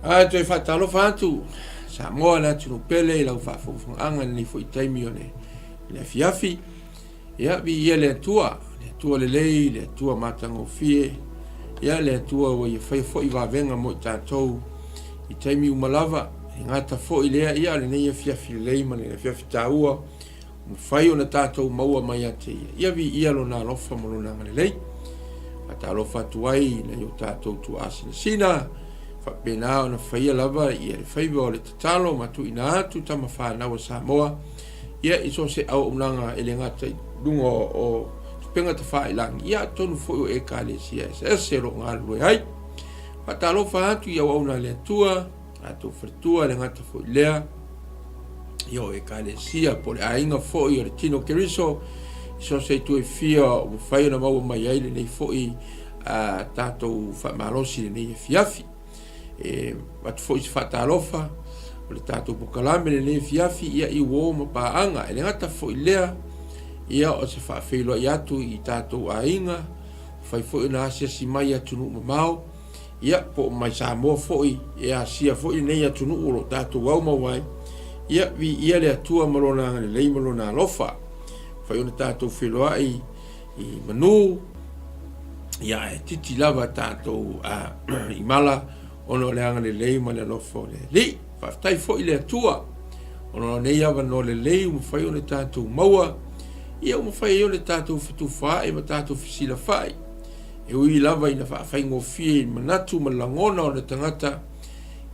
Ae toe faatalofa atu Samoa le atunuu pele i lau faafogafogaaga i lenei foi taimi o le afiafi. Ia, viia le Atua, le Atua lelei, le Atua matagofie, ia le Atua ua ia faia foi vavega mo i tatou i taimi uma lava. E gata foi lea, ia, o lenei afiafi lelei ma le afiafi taua, ua mafai ona tatou maua mai ia te ia. Ia viia lona alofa ma lona agalelei. Faatalofa atu ai i nai o tatou tuaasinasina, faapena ona faia lava ia le faiva o le tatalo ma tuuina atu tama fanau a Samoa, ia i so o se auaunaga e le gata i luga o upega tafailagi, ia atonu foi o Ekalesia eseese o lo o galulue ai. Faatalofa atu i auauna a le Atua, tatou faletua, e le gata foi i lea, ia o Ekalesia po o le aiga foi o le tino o Keriso, i so o se itu e fia o mafai ona maua mai ai lenei foi tatou faamalosi i lenei afiafi. E avatu foi se faatalofa o le tatou polokalame lenei afiafi, ia i uo ma paaga. E le gata foi lea, ia o se faafeiloai atu i tatou aiga, fai foi ona asiasi mai i atunuu mamao, ia po o mai Samoa foi, e asia foi lenei atunuu o lo o tatou aumau ai, ia viia le Atua ma lona agalelei ma lona alofa. Fai ona tatou feiloai i manu, ia ae titi lava tatou i mala ona o le agalelei ma le alofa o le Alii. Faafetai foi i le Atua ona o nei avanoa lelei ua mafai ona tatou maua, ia ua mafai ai ona tatou fetufaai ma tatou fesilafai. E ui lava ina faafaigofie i manatu ma le lagona o le tagata,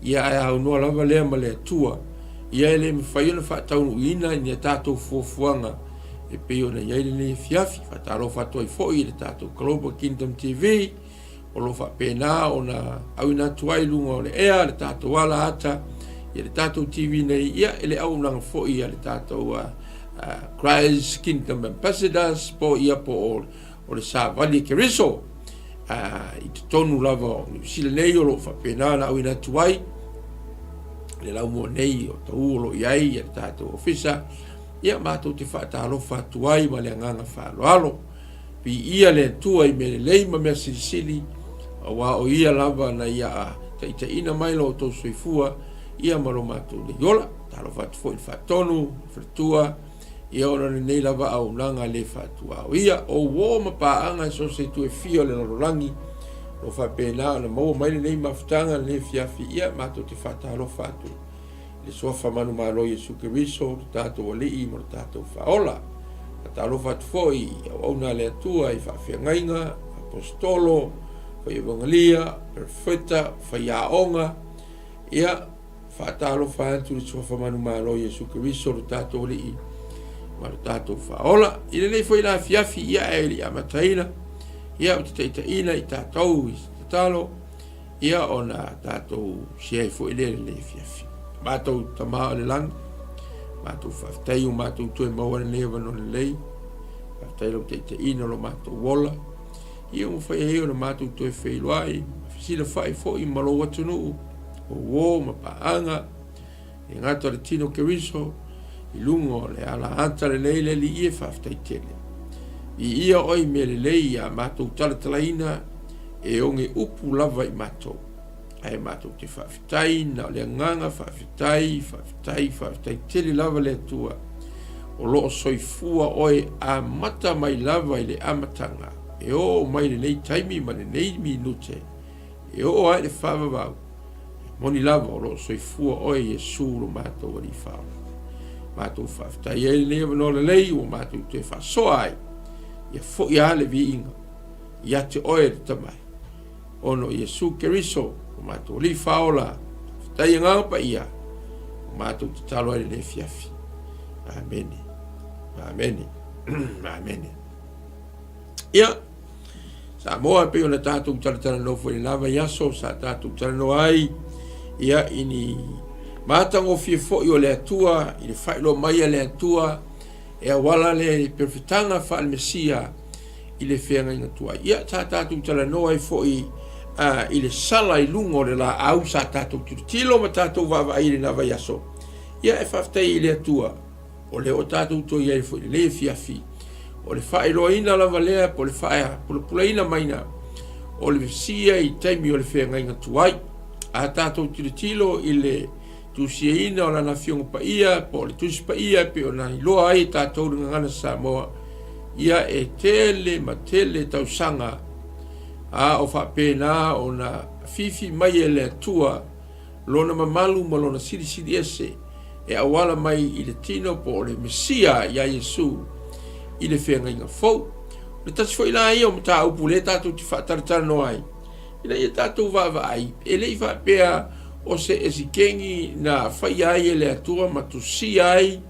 ia ae aunoa lava lea ma le Atua, ia e le mafai ona faataunuuina ni a tatou fuafuaga e pei ona i ai lenei afiafi. Faatalofa atu ai foi i le tatou Global Kingdom TV o lo o faapena ona auina atu ai i luga o le ea le tatou ala ata ia le tatou TV nei, ia e le auaunaga foi a le tatou Christ Kingdom Ambassadors po ia po o le Savali e Keriso i totonu lava o Niu Sila nei o lo o faapena ona auina atu ai le laumua nei o tau o lo o i ai ia le tatou ofisa. Ia matou te faatalofa atu ai ma le agaga faaaloalo. Viia le Atua i mea lelei ma mea silisili, aua o Ia lava na ia taitaiina mai lo outou soifua, ia ma lo matou nei ola. Talofa atu foi i le faatonu, le faletua, ia ona o lenei lava auaunaga le faatuaoia. O uo ma paaga i so o se itu e fia o le lalolagi, o lo o faapena ona maua mai lenei mafutaga, lenei afiafi, ia matou te faatalofa atu. I le Suafa manumalo o Iesu Keriso, lo tatou Alii ma lo tatou Faaola. Faatalofa atu foi i auauna a le Atua i faafeagaiga, aposetolo, faievagalia, perofeta, faiaoga. Ia, faatalofa atu i le Suafa manumalo o Iesu Keriso, lo tatou Alii ma lo tatou Faaola. I lenei foi la afiafi, ia e le i amataina, ia ou te taitaiina i tatou i se tatalo, Ia ona tatou share foi lea i lenei afiafi. Matou Tama o le Lagi, matou faafetai ua matou toe maua lenei avanoa lelei. Faafetai lau taitaiina o lo matou ola. Ia ua mafai ai ona matou toe feiloai, fesilafai foi ma lou atunuu, o uo ma paaga, e gata o le tino Keriso, i luga o le ala ata lelei le Alii e faafetai tele. Viia oe i mea lelei ia matou talatalaina e oge upu lava i matou. Ae matou te faafetai na o le agaga faafetai, faafetai, faafetai tele lava le Atua o lo o soifua oe amata mai lava i le amataga e oo mai lenei taimi ma lenei minute e oo ai le faavavau. E moni lava o lo o soifua oe Iesu lo matou Alii Faaola. Matou faafetai ai lenei avanoa lelei ua matou toe faasoa ai. Ia foi lava le viiga ia te oe le Tamai, ona o Iesu Keriso lo matou Alii Faaola. Faafetai Agaga Paia, ua matou tatalo ai lenei afiafi. Amene. Amene. Amene. Ia, Samoa e pei ona tatou talatalanoa foi i lena vaiaso sa tatou talanoa ai ia i ni matagofie foi o le Atua i le faailoa mai a le Atua e auala le perofetaga faale-Mesia i le feagaiga tuai. Ia sa tatou talanoa ai foi i le sala i luga o le laau sa tatou tilotilo ma tatou vaavaai i lena vaiaso. Ia e faafetai i le Atua O lea ua tatou toe i ai foi i lenei afiafi, o le faailoaina lava lea po o le faapulapulaina maina o le Mesia i taimi o le feagaiga tuai. A tatou tilotilo i le tusiaina o Lana Afioga Paia, po o le Tusi Paia e pei ona iloa ai e tatou le Gagana Samoa, ia e tele ma tele tausaga a o faapena ona afifi mai e le Atua Lona mamalu ma Lona silisili ese e auala mai i le tino po o le Mesia ia Iesu i le feagaiga fou. O le tasi foi la ia o mataupu lea tatou te faatalatalanoa ai, ina ia tatou vaavaai, e le i faapea o se esikegi na faia ai e le Atua ma tusia ai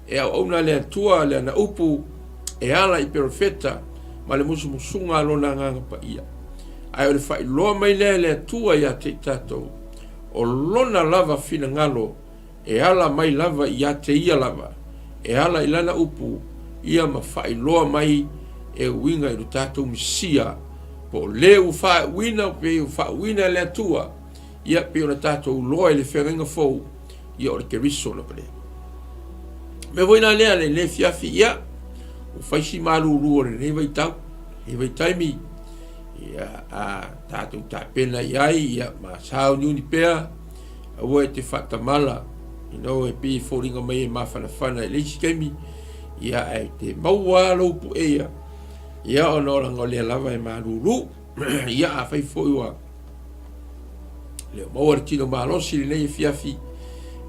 e auauna a le Atua le ana upu e ala i perofeta ma le musumusuga a Lona Agaga Paia. Ae o le faailoa mai lea e le Atua ia te i tatou, o Lona lava finagalo e ala mai lava ia te Ia lava, e ala i Lana upu ia ma faailoa mai e uiga i lo tatou Mesia, po o le ua faauuina pe ua faauuina e le Atua, ia pei ona tatou iloa i le feagaiga fou, ia o le Keriso lava lea. Mea foi la lea lenei afiafi, ia, ua fai si malulu o lenei vaitau, lenei vaitaimi, ia, a tatou tapena i ai, ia, ma sauniuni pea, aua e te faatamala, you know, e pei e foliga mai e mafanafana i le isi taimi, ia, ae te maua lava lou pueia, ia, ona o leaga o lea lava e malulu. Ia, afai foi ua le o maua le tino malosi i lenei afiafi,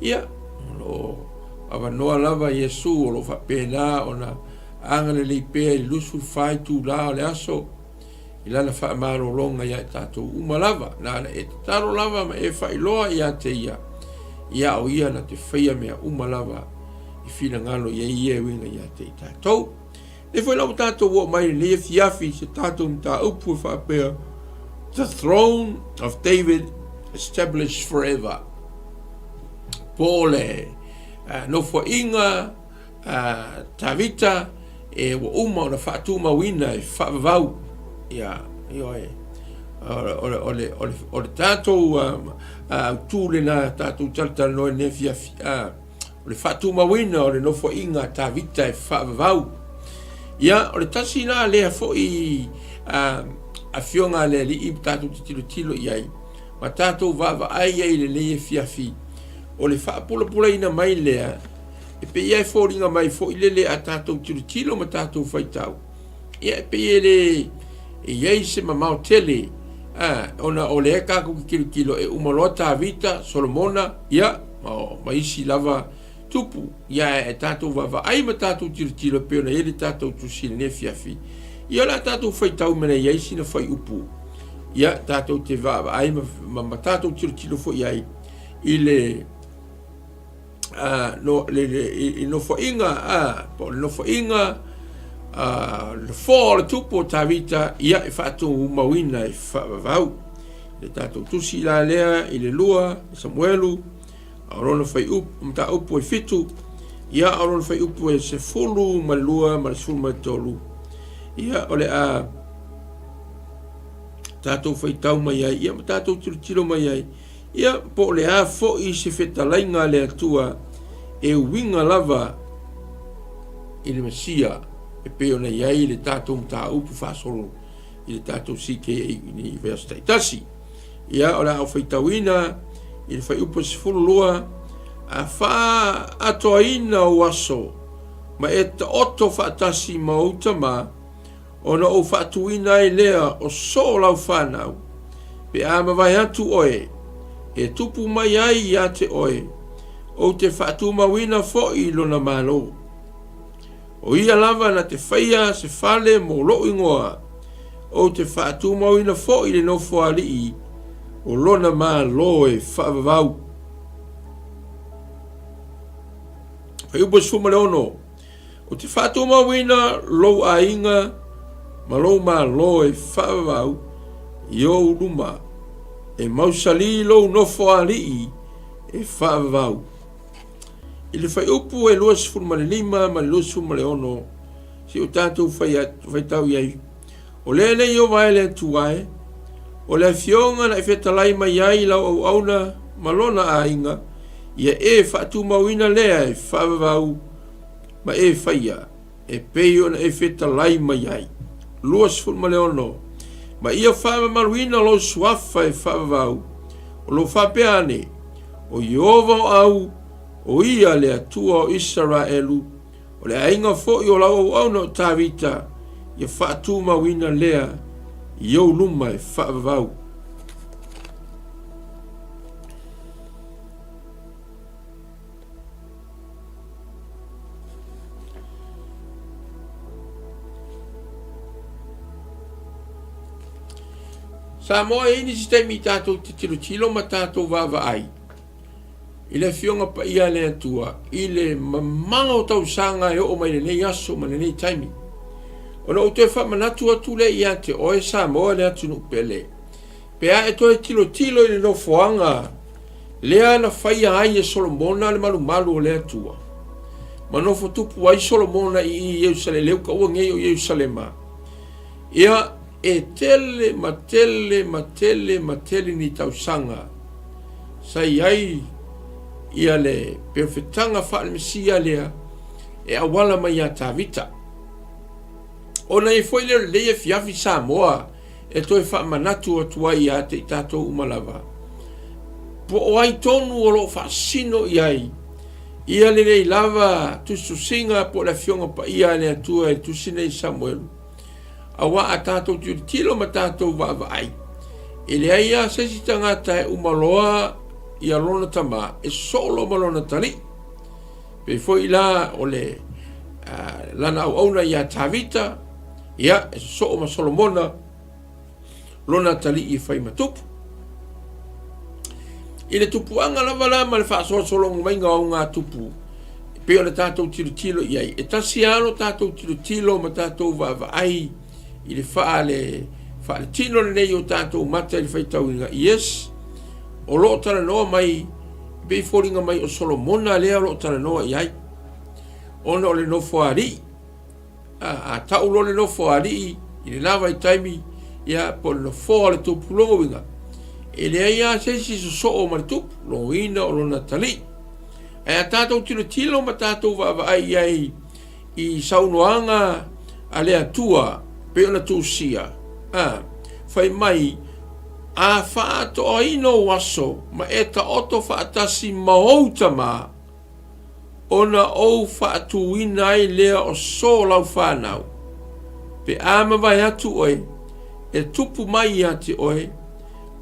ia, o lo o avanoa lava Iesu o lo o faapena ona agalelei pea i le 24 itula o le aso i lana faamalologa ia i tatou uma lava. Na ona e tatalo lava ma e faailoa ia te ia, ia o ia na te faia mea uma lava i finagalo i ai ia e uiga ia te i tatou. Lea foi la ua tatou oo mai i lenei afiafi i se tatou mataupu e faapea The Throne of David Established Forever. Po o le nofoaiga a Tavita e ua uma ona faatumauina e faavavau. Ia, ioe. O le tatou autu lena tatou talatalanoa i lenei afiafi. O le faatumauina o le nofoaiga a Tavita e faavavau. Ia, o le tasi la lea foi afioga a le Alii tatou te tilotilo i ai, ma tatou vaavaai ai i lenei afiafi, o le faapulapulaina mai lea, e pei lava e foliga mai foi lele a tatou tilotilo ma tatou faitau, ia e pei e le e i ai se mamao tele, ona o lea tatou te tilotilo e uma loa Tavita, Solomona, ia, ma isi lava tupu, ia e tatou vaavaai ma tatou tilotilo e pei ona i ai le tatou tusi i lenei afiafi, ia o le a tatou faitau mena i ai sina fuaiupu, ia tatou te vaavaai ma tatou tilotilo foi i ai i le no, le, le, i nofoaiga, po o le nofoaiga, le nofoa o le tupu o Tavita, ia e faatumauina e faavavau. Le tatou tusi la lea i le 2 Samuelu, a o lona fuaiupu, mataupu e 7, ia a o lona fuaiupu e 12 ma le 13, ia o le a tatou faitau mai ai, ia ma tatou tilotilo mai ai, Ia, po o le a foi se fetalaiga a le Atua e uiga lava i le Mesia e pei ona i ai le tatou mataupu faasolo i le tatou CKA i nei vaiaso taitasi. Ia, o le a ou faitauina i le fuaiupu 12, A faaatoaina ou aso ma e taoto faatasi ma ou tama, Ona ou faatuina ai lea o soo lau fanau, pe a mavae atu oe, e tupu mai ai ia te oe, ou te faatumauina foi lona malo. O ia lava na te faia se fale mo lou igoa, ou te faatumauina foi le nofoalii o lona malo e faavavau. Fuaiupu 16. Ou te faatumauina lou aiga ma lou malo e faavavau i ou luma, e mausali lou nofoalii e faavavau. I le fuaiupu e 25 ma le 26, se i o tatou faitau i ai, O lea nei Ieova e le Atua e, o le afioga na e fetalai mai ai i lau auauna ma lona aiga, ia e faatumauina lea e faavavau ma e faia, e pei ona e fetalai mai ai. 26 Ma ia faamamaluina lou suafa e faavavau, O lo o faapea ane, O Ieova o au, o ia le Atua o Isaraelu, o le aiga foi o lau auauna o Tavita, ia faatumauina lea i ou luma e faavavau. Samoa e i ai nisi taimi tatou te tilotilo ma tatou vaavaai i le Afioga Paia a le Atua i le mamao o tausaga e oo mai lenei aso ma lenei taimi. Ona ou toe faamanatu atu lea ia te oe Samoa le atunuu pele, pe a e toe tilotilo i le nofoaga lea na faia ai e Solomona le malumalu o le Atua, ma nofo tupu ai Solomona i Ierusalema, lea ua taua nei o Ierusalema, ia, e tele ma tele ma tele ma tele ni tausaga sa i ai ia le perofetaga faale-Mesia lea e auala mai ia Tavita. Ona i ai foi lea o lenei afiafi Samoa e toe faamanatu atu ai ia te i tatou uma lava, po o ai tonu o lo o faasino i ai ia lenei lava tusitusiga po o le Afioga Paia a le Atua i le tusi nei Samuelu, Aua a tatou tilotilo ma tatou vaavaai, e leai lava se isi tagata e uma loa ia lona tama e sosoo loa ma lona talii. Pei foi la o le uh, lana auauna ia Tavita, ia e sosoo ma Solomona lona talii e fai ma tupu. I le tupuaga lava la ma le faasolosologa maiga o augatupu, e pei ona tatou tilotilo i ai, e tasi lava lo tatou tilotilo ma tatou vaavaai i le faale faaletino lenei o tatou mata i le faitauina, yes, o lo o talanoa mai, e pei e foliga mai o Solomona lea o lo o talanoa i ai, ona o le nofoalii. A, a tau loa le nofo a alii i lena vaitaimi, ia, po o le nofoa o le tupu, lona uiga, e leai lava se isi sosoo ma le tupu, logoina o lona talii. Ae a tatou tilotilo ma tatou vaavaai i ai i saunoaga a le Atua pei ona tusia, a, fai mai, A faaatoaina ou aso ma e taoto faatasi ma ou tama, ona ou faatuina ai lea o so lau fanau, pe a mavae atu oe, e tupu mai ia te oe,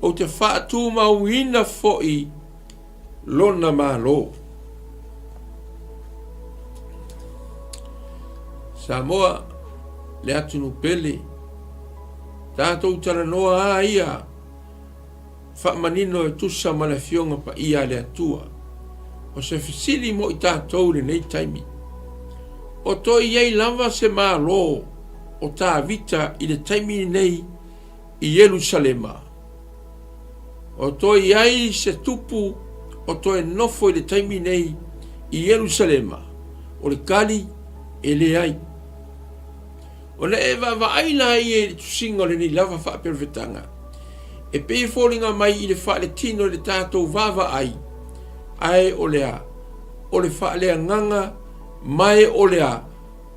ou te faatumauina foi lona malo. Samoa, le atunuu pele, tatou talanoa a ia, Faamanino e tusa ma le Afioga Paia a le Atua. O se fesili mo i tatou i lenei taimi, O toe i ai lava se Malo o Tavita i le taimi lenei i Ierusalema? O toe i ai se tupu o toe nofo i le taimi nei i Ierusalema? O le tali, e leai. Ona e vaavaai la ia i le tusiga o lenei lava faaperofetaga, e pei e foliga mai i le faaletino i le tatou vaavaai, ae o le a? O le faaleagaga mae o le a?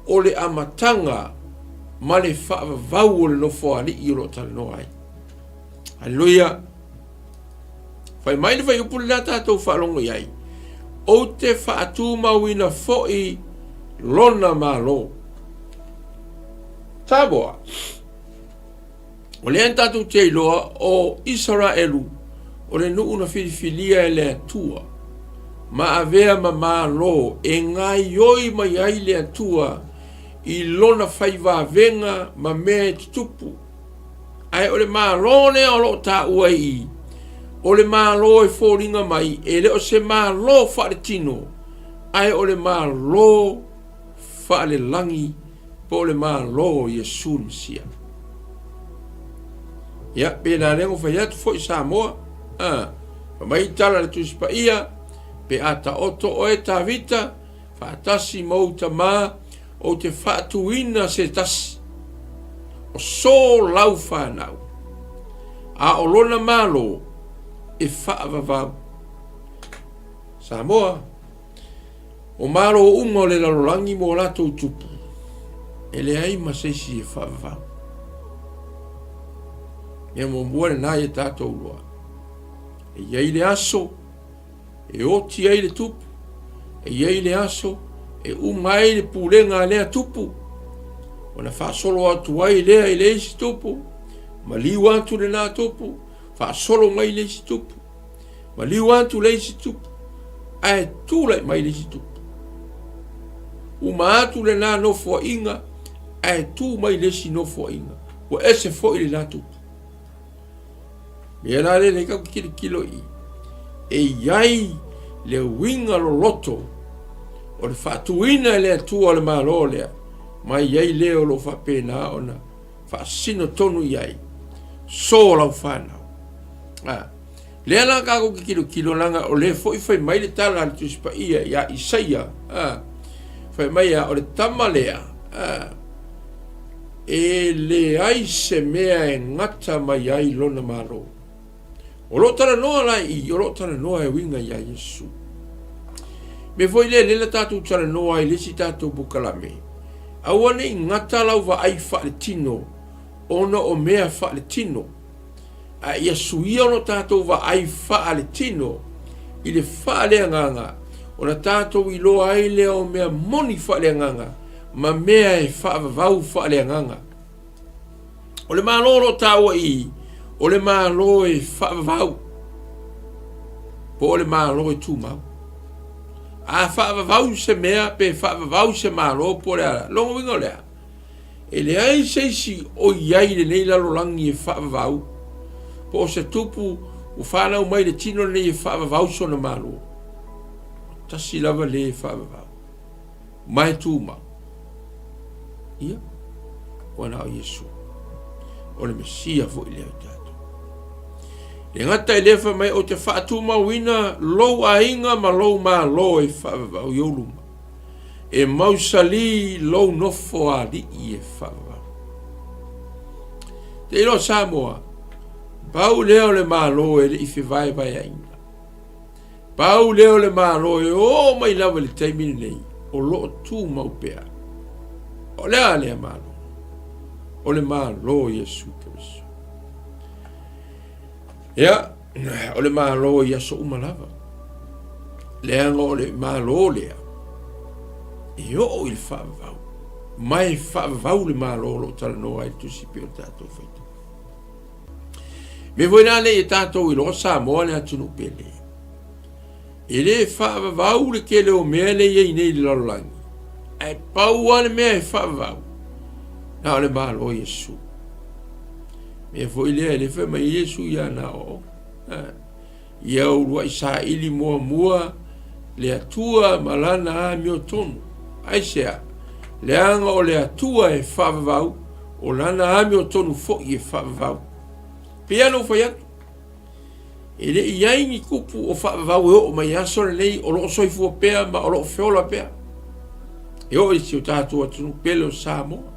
O le amataga ma le faavavau o le Nofoalii o lo o talanoa ai. Haleluia! Fai mai le fuaiupu lena tatou faalogo i ai, Ou te faatumauina foi lona Malo. Samoa, o lea tatou te iloa o Isaraelu o le nuu na filifilia e le Atua ma avea ma Malo e gaioi mai ai le Atua i lona faivavega ma mea e tutupu. Ae o le Malo lea o lo o taua i i, o le Malo e foliga mai e le o se Malo faaletino, ae o le Malo faalelagi po o le Malo o Iesu le Mesia. Ia, pe la lea na fai atu foi Samoa, a, fai mai tala le Tusi Paia, pe a taoto oe Tavita, faatasi ma ou tama, ou te faatuina se tasi o so lau fanau, a o lona Malo e faavavau. Samoa, o Malo uma o le lalolagi mo latou tupu, e leai ma se isi e faavavau. Mea muamua lena ia tatou iloa. E i ai le aso e oti ai le tupu, e i ai le aso e uma ai le pulega a lea tupu, ona faasolo atu ai lea i le isi tupu, maliu atu lena tupu, faasolo mai le isi tupu, maliu atu le isi tupu, ae tulai mai le isi tupu. Uma atu lena nofoaiga, ae tu mai le isi nofoaiga, ua ese foi lena tupu. Mea la lea tatou te tilotilo i e i ai le uiga loloto o le faatuina e le Atua o le Malo lea, ma i ai le o lo o faapena ona faasino tonu i ai so lau fanau. A, lea la tatou te tilotilo leaga o lea foi fai mai le tala a le Tusi Paia ia Isaia, a, fai mai a o le tama lea, a, E leai se mea e gata mai ai lona Malo. O lo o talanoa la i i, o lo o talanoa e uiga iā Iesu. Mea foi lea, lea na tatou talanoa ai i le isi tatou pukalame, aua ne i gata lau vaai faaletino ona o mea faaletino, a ia suia lo tatou vaai faaletino i le faaleagaga ona tatou iloa ai lea o mea moni faaleagaga ma mea e faavavau faaleagaga. O le Malo o lo o taua i i, o le Malo e faavavau, po o le Malo e tumau. A faavavau se mea pe faavavau se Malo po o le a, lona uiga o le a? E leai se isi o i ai i lenei lalolagi e faavavau, po o se tupu ua fanau mai i le tino lenei e faavavau sona Malo. Tasi lava le e faavavau. Ma e tumau. Ia, ua na o Iesu. O le Mesia foi lea o tatou. Le gata i lea fai mai, ou te faatumauina lou aiga ma lou Malo e faavavau i ou luma. E mausali lou nofo alii e faavavau. Te iloa Samoa, pau lea o le Malo e le i fevaevaeaina. Pau lea o le Malo e oo mai lava i le taimi lenei, o lo o tumau pea. O le a lea Malo? O le Malo o Iesu Keriso. Ia, o le Malo i aso uma lava. Leaga o le Malo lea, e oo i le faavavau. Ma e faavavau le Malo o lo o talanoa ai le Tusi pei o tatou faitau. Mea foi la lea ia tatou iloa Samoa le atunuu pele. E le faavavau le tele o mea lea i ai nei i le lalolagi. Ae pau lava le mea e faavavau, na o le Malo o Iesu. Mea foi lea, e le fai mai Iesu ia na o. Ia uluai saili muamua le Atua ma lana amiotonu. Aisea? Leaga o le Atua e faavavau, o lana amiotonu foi e faavavau. Pei lava ona ou fai atu, e le i ai ni tupu o faavavau e oo mai i aso lenei o lo o soifua pea ma o lo o feola pea. E oo i si o tatou atunuu pele o Samoa.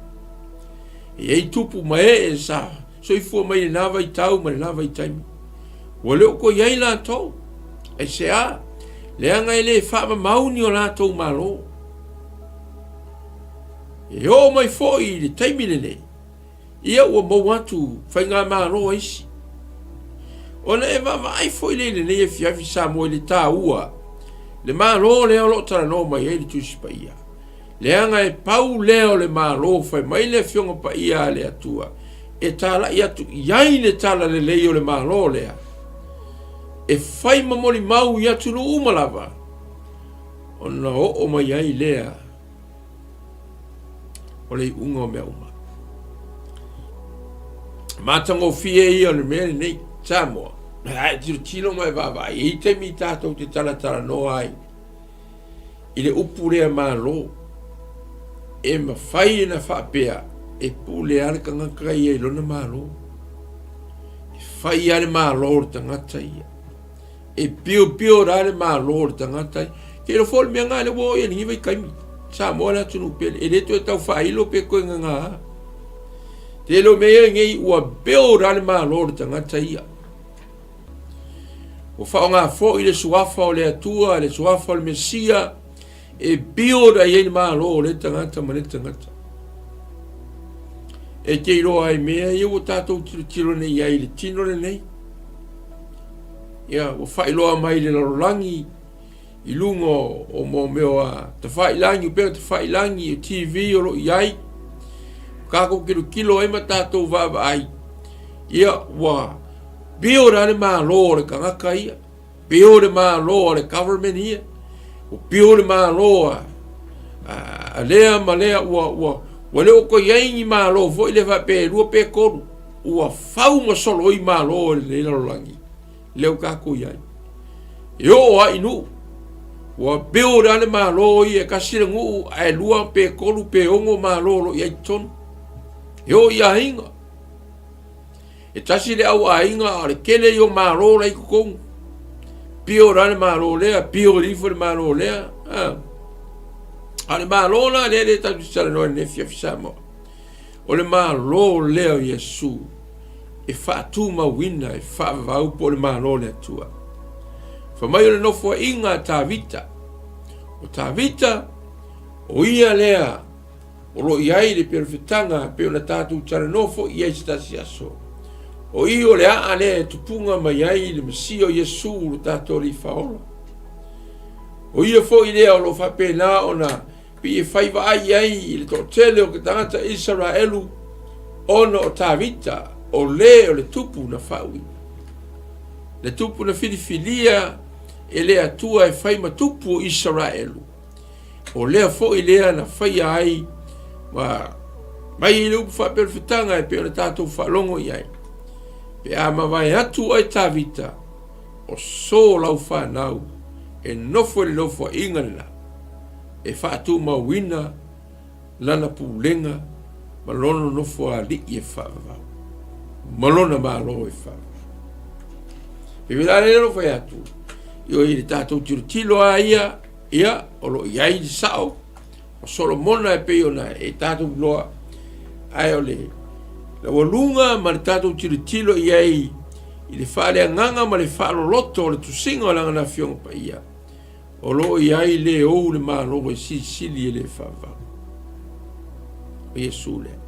E i ai tupu ma ee sa soifua mai i lena vaitau ma lena vaitaimi. Ua le o toe i ai latou. Aisea? Leaga e le faamamau ni o latou malo. E oo mai foi i le taimi lenei, ia ua maua atu faigamalo a isi. Ona e vaavaai foi lea i lenei afiafi Samoa i le taua, le Malo lea o lo o talanoa mai ai le Tusi Paia. Leaga e pau lea o le Malo fai mai le Afioga Paia a le Atua e talai atu i ai le talalelei o le Malo lea e fai ma molimau i atunuu uma lava ona oo mai ai lea o le iuga o mea uma. Matagofie ia o le mea lenei, Samoa. A e tilotilo ma e vaavaai, e i ai taimi tatou te talatalanoa ai i le upu lea Malo, e mafai ona faapea e pule lava le tagata ia i lona Malo. E fai lava le Malo o le tagata ia. E piopio lava le Malo o le tagata ia. Ke iloa foi o le mea lena lea ua oo i ai lenei vaitaimi. Samoa le atunuu pele, e le toe tau faailo pe toe gagā. Tele o mea ia nei ua build lava le Malo o le tagata ia. Ua faaaoga foi le suafa o le Atua, le suafa o le Mesia, e build ai ai le Malo o lea tagata ma lea tagata. E te iloa ai mea ia ua tatou tilotilo nei ai i le tino lenei. Ia, ua faailoa mai i le lalolagi i luga o mo mea o tafailangi, o pega tafailangi, o TV o lo o i ai. Tatou tilotilo ai ma tatou vaavaai, ia, ua build lava le Malo o le tagata ia, build le Malo a le government ia, ua build le Malo a, a lea ma lea, ua, ua, ua le o toe i ai ni Malo foi lea faapea e lua pe tolu, ua fau ma soloi Malo o lenei lalolagi. Lea ua tatou i ai. E oo lava i nuu, ua build lava le Malo ia e tasi le nuu ae lua pe tolu pe ono Malo o lo o i ai i totonu. E oo i aiga. E tasi le au aiga a o le tele ia o Malo la i totonu. Build lava le Malo lea, build ifo le Malo lea. A o le Malo la lea lea tatou te talanoa i lenei afiafi Samoa, o le Malo lea o Iesu e faatumauina, e faavavau po o le Malo o le Atua. Fai mai o le nofoaiga a Tavita. O Tavita, o ia lea o lo o i ai le perofetaga e pei ona tatou talanoa foi i ai se tasi aso. O i o le aa lea e tupuga mai ai le Mesia o Iesu lo tatou Alii Faaola. O ia foi lea o lo o faapena ona pei e fai vaai i ai i le toatele o ke tagata Isaraelu ona o Tavita, o le o le tupu na faauuina. Le tupu na filifilia e le Atua e fai ma tupu o Isaraelu. O lea foi lea na faia ai ma mai i le upu faaperofetaga e pei ona tatou faalogo i ai. Pe a mavae atu oe Tavita, o so lau fanau e nofo i le nofoaiga lena e faatumauina lana pulega ma lona nofoalii e faavavau ma lona Malo e faavavau. E pei la lea o fai atu, i le tatou tilotilo a ia, ia, o lo o i ai le sao o Solomona e pei ona e tatou iloa, ae o le laualuga ma le tatou tilotilo i ai i le faaleagaga ma le faaloloto o le tusiga o le Agana Afioga Paia, o lo o i ai le ou le Malo e silisili e le faavavau. O Iesu lea.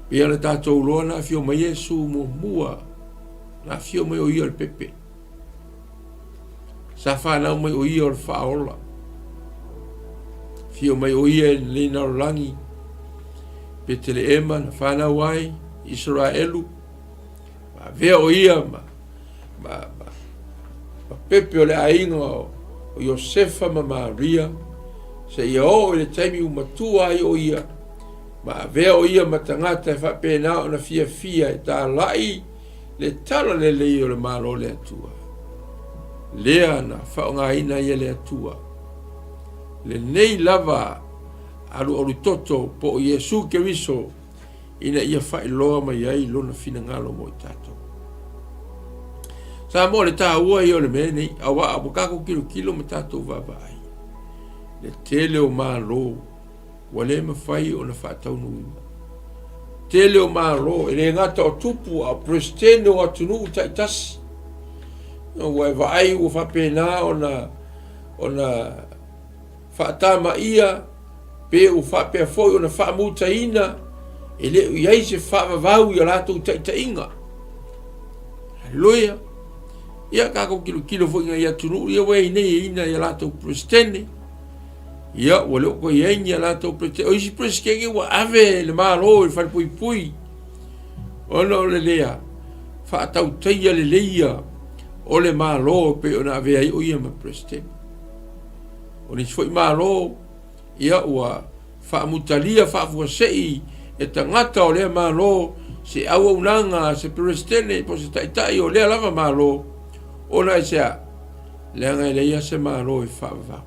Pei ona tatou iloa na afio mai Iesu muamua, na afio mai o ia o le pepe. Sa fanau mai o ia o le faaola. Afio mai o ia i lenei lalolagi, Peteleema na fanau ai, Isaraelu, ma avea o ia ma, ma, ma, ma pepe o le aiga o, o Iosefa ma Maria, seia oo i le taimi ua matua ai o ia, ma avea o ia ma tagata e faapena ona fiafia e talai le tala lelei o le Malo o le Atua, lea na faaaogaina ai e le Atua lenei lava alualutoto po o Iesu Keriso ina ia faailoa mai ai lona finagalo mo i tatou. Samoa, le taua ia o le mea nei, auā ua tatou tilotilo ma tatou vaavaai, le tele o Malo ua le mafai ona faataunuuina. Tele o Malo, e le gata o tupu a o Peresetene o atunuu taitasi, ua e vaai ua faapena ona ona faatamaia pe ua faapea foi ona faamutaina e le o i ai se faavavau i a latou taitaiga. Haleluia! Ia tatou tilotilo foi i nai atunuu ia ua i ai nei e ina i a latou Peresetene, Ia, ua le o toe i ai ni a latou Peresetene. O isi Peresetene ua ave e le Malo i le falepuipui ona o le lea faatautaia leleia o le Malo e pei ona avea ai o ia ma Peresetene. O nisi foi Malo, ia ua faamutalia faafuasei e tagata o lea Malo se auaunaga a se Peresetene po o se Taitai o lea lava Malo, ona aisea? Leaga e leai lava se Malo e faavavau.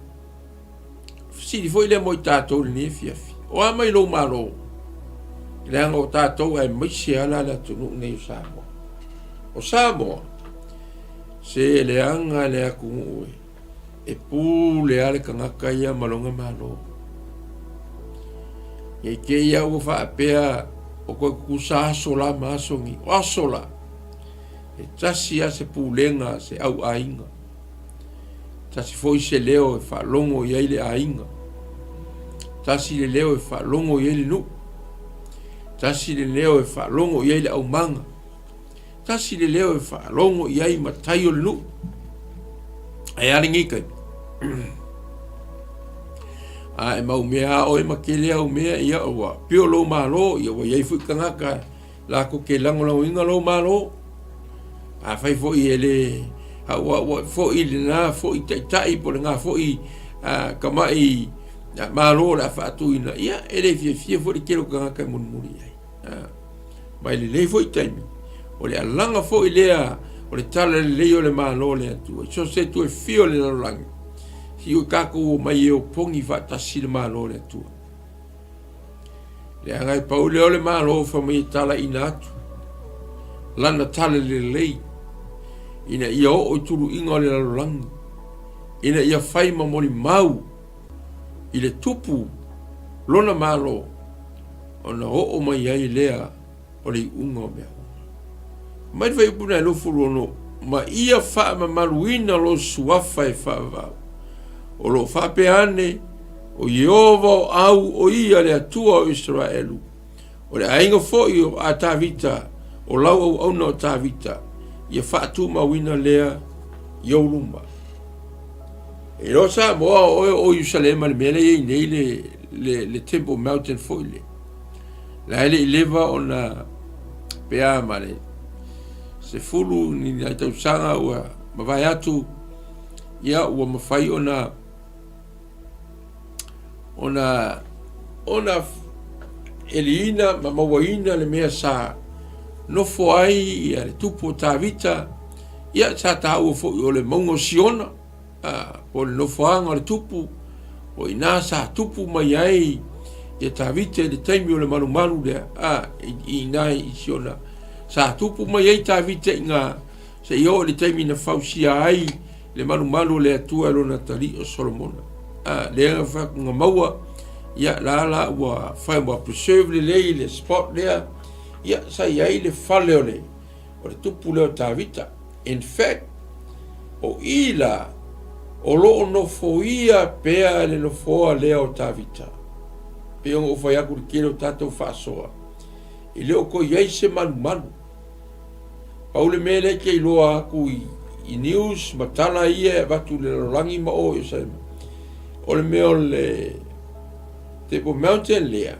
Fesili foi lea mo i tatou i lenei afiafi. O a mai lou Malo? Leaga o tatou aemaise lava la le atunuu nei o Samoa. O Samoa, se leaga le atunuu e, e pule lava le tagata ia ma lona Malo. Ne i te i lava ua faapea o toe tutusa aso la ma aso nei. O aso la, e tasi lava se pulega a se au aiga. Tasi foi se leo e faalogo i ai le aiga. Tasi le leo e faalogo i ai le nuu. Tasi le leo e faalogo i ai le aumaga. Tasi le leo e faalogo i ai matai o le nuu. Ae a lenei taimi? A e mau mea a oe ma tele au mea, ia ua pio lou malo, ia ua i ai foi tagata latou te lagolagoina lou malo. Afai foi e le auauai foi lena foi taitai po o lena foi tamai malo o le a faatuina, ia e le fiafia foi le tele o tagata e mulimuli i ai. Mai lenei foi taimi, o le alaga foi lea o le tala lelei o le Malo o le Atua i so o se itu e fia o le lalolagi, se i tatou omai e opogi faatasi le Malo o le Atua. Leaga e pau lea o le Malo fai mai e talaina atu lana tala lelei ina ia oo i tuluiga o le lalolagi, ina ia fai ma molimau i le tupu lona Malo ona oo mai ai lea o le iuga o mea uma. Mai le fuaiupu na e 26, ma ia faamamaluina lou suafa e faavavau. O lo o faapea ane, o Ieova o au o ia le Atua o Isaraelu, o le aiga foi o a Tavita, o lau auauna o Tavita, ia faatumauina lea i ou luma. E iloa Samoa o oe o Ierusalema le mea lea e i ai nei le, le, le Temple Mountain foi le. La e le i leva ona pea ma le 10 ni nai tausaga ua mavae atu, ia ua mafai ona ona ona eliina ma mauaina le mea sa nofo ai ia le tupu o Tavita, ia sa taua foi o le mauga o Siona, po o le nofoaga o le tupu, o i ina sa tupu mai ai ia Tavita i le taimi o le malumalu lea, i ina i Siona. Sa tupu mai ai Tavita i ina, seia oo i le taimi na fausia ai le malumalu o le Atua e lona atalii o Solomona. Lea na fai atu na maua, ia la la ua fai ua preserve lelei le spot lea, ia sa i ai le fale o le o le tupu lea o Tavita. In fact, o i la, o lo o nofoia pea le nofoa lea o Tavita. Pei ona ou fai atu i le tele o tatou faasoa, e le o toe i ai se malumalu. Pau le mea lea e te iloa atu i, i news ma tala ia e avatu i le lalolagi ma o i Samoa, o le mea o le Table Mountain lea,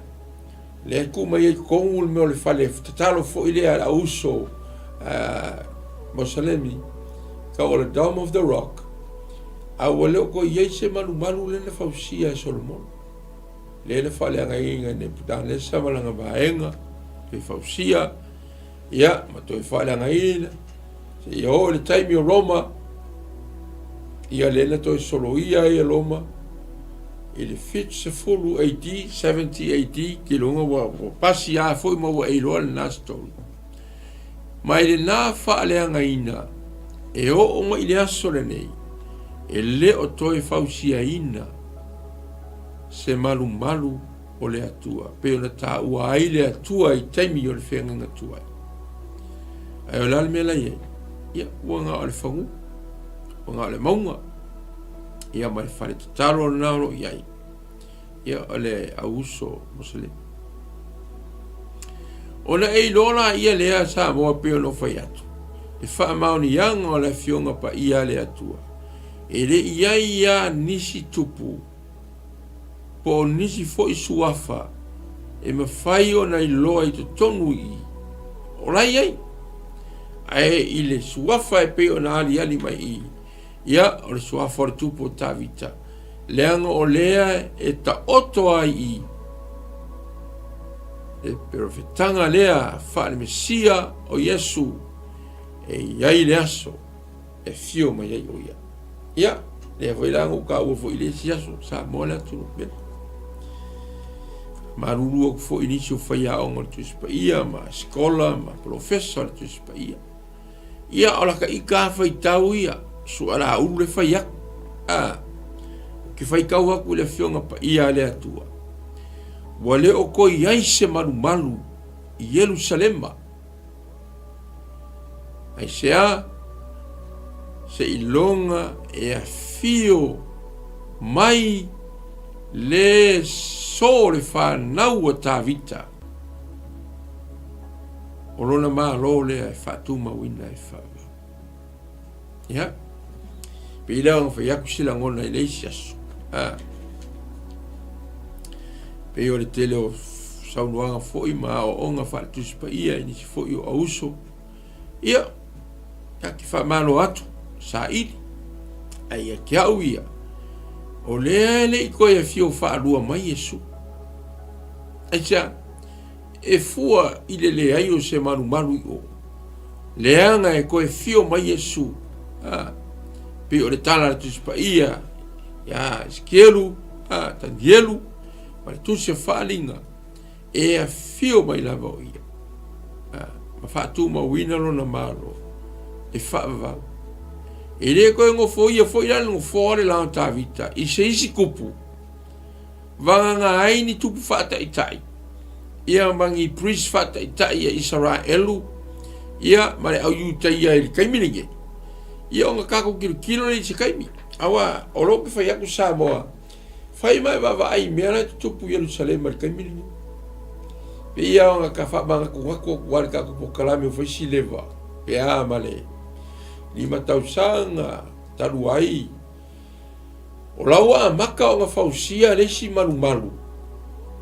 lea e tuu mai ai totonu le mea o le fale tatalo foi lea a le auuso uh, Mosalemi, tau o le Dome of the Rock, a ua le o toe i ai se malumalu lea na fausia e Solomona. Lea na faaleagaina e Nebuchadnezzar ma lana vaega, toe fausia, ia, ma toe faaleagaina, seia oo i le taimi o Roma, ia lea na toe soloia ai e Roma i le 70 AD, 70 AD, keiloga ua, ua pasi a foi ma ua e iloa lena story. Ma i lena faaleagaina, e oo mai i le aso lenei, e le o toe fausiaina se malumalu o le Atua, pei ona taua ai le Atua i taimi o le feagaiga tuai. Ae o le a le mea la i ai? Ia, ua na o le fagu, ua na o le mauga, ia ma le fale tatalo lena o lo o i ai, ia o le auuso Moselemi. Ona e iloa laia lea Samoa pei ona ou fai atu, le faamaoniaga o le Afioga Paia a le Atua, e le i ai lava nisi tupu po o nisi foi suafa e mafai ona iloa i totonu i i, o la e i ai. Ae i le suafa e pei ona aliali mai i i, ia, o le suafa o le tupu o Tavita, leaga o lea e taoto ai i le perofetaga lea faale-Mesia o Iesu e i ai le aso e afio mai ai o ia. Ia, lea foi la na ou taua foi i le isi aso, Samoa le atunuu pele. Malulu atu foi i nisi o faiaoga o le Tusi Paia ma scholar ma polofesa o le Tusi Paia. Ia, o lata ita a faitau ia, sualaulu le fai atu. A, ou te faitau atu i le Afioga Paia a le Atua. Ua le o toe i ai se malumalu i Ierusalema. Aisea? Seiloga e afio mai le so o le fanau a Tavita. O lona Malo lea e faatumauina e faavavau. Ia, pei lea ona fai atu se lagona i le isi aso. A, pei o le tele o saunoaga foi ma aoaoga faale-Tusi Paia i nisi foi o auso. Ia, ta te faamalo atu, saili. Ae ia te au ia, o lea e le i toe afio faalua mai Iesu. Aisea? E fua i le leai o se malumalu i o, leaga e toe fio mai Iesu, a, pei o le tala a le Tusi Paia ia Esekielu, a, Tanielu, ma le Tusi a Faaaliga, e afio mai lava o ia, a, ma faatumauina lona malo e faavavau. E le toe nofoia foi la le nofoa o le la o Tavita i se isi tupu, vagana ai ni tupu faataitai, ia ma ni priest faataitai a Isaraelu, ia ma le au Iutaia i le taimi lenei, ia ona tatou tilotilo lea i se taimi. Aua o lou pe fai atu Samoa, fai ma e vaavaai i mea la e tutupu i Ierusalema i le taimi lenei. Pei ia ona ka faamanatunatu atu lava i le tatou polokalame ua fai si leva, pe a ma le 5 tausaga talu ai, O la ua amata ona fausia le isi malumalu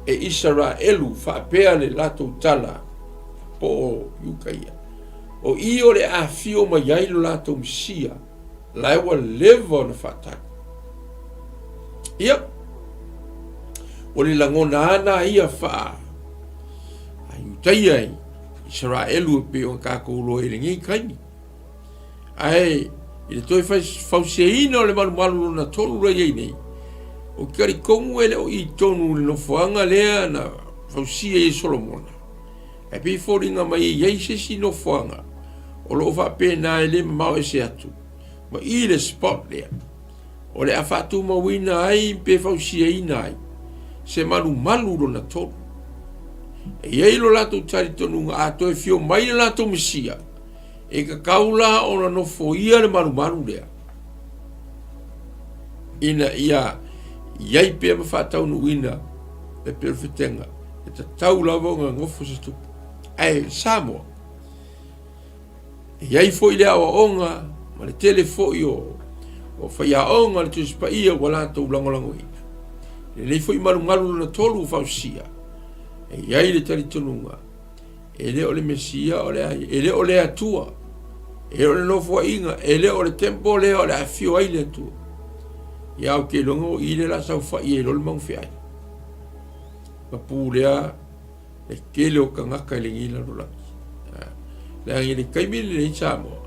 e Isaraelu faapea le latou tala, po o Iukaia, o i o le afio mai ai lo latou Mesia, la e ua leva ona faatali. Ia, o le lagona ana ia faa a Iutaia i Isaraelu e pei ona tatou iloa i lenei taimi. Ae i le toe fausiaina o le malumalu lona tolu la i ai nei, ou te talitonu e le o i tonu i le nofoaga lea na fausia i Solomona. Ae pei e foliga mai e i ai se isi nofoaga o lo o faapena e le mamao ese atu ma i le spot lea o le a faatumauina ai pe fausiaina ai se malumalu lona tolu. E i ai lo latou talitonuga a toe fio mai le latou Mesia, E tatau la ona nofoia le malumalu lea ina ia i ai pea ma faataunuuina le perofetega e tatau lava ona nofo se tupu. Ae Samoa, e i ai foi le aoaoga ma le tele foi o, o faiaoga le Tusi Paia ua latou lagolagoina. Lenei foi malumalu lona tolu ua fausia, e i ai le talitonuga E le o le Mesia o le a e le o le Atua, e le o le nofoaiga, e le o le temple lea o le afio ai le Atua. Ia ou te iloga o i le la saofai ai loa le magufeai. Ma pulea le tele o tagata i lenei lalolagi. Leaga i le taimi lenei i Samoa,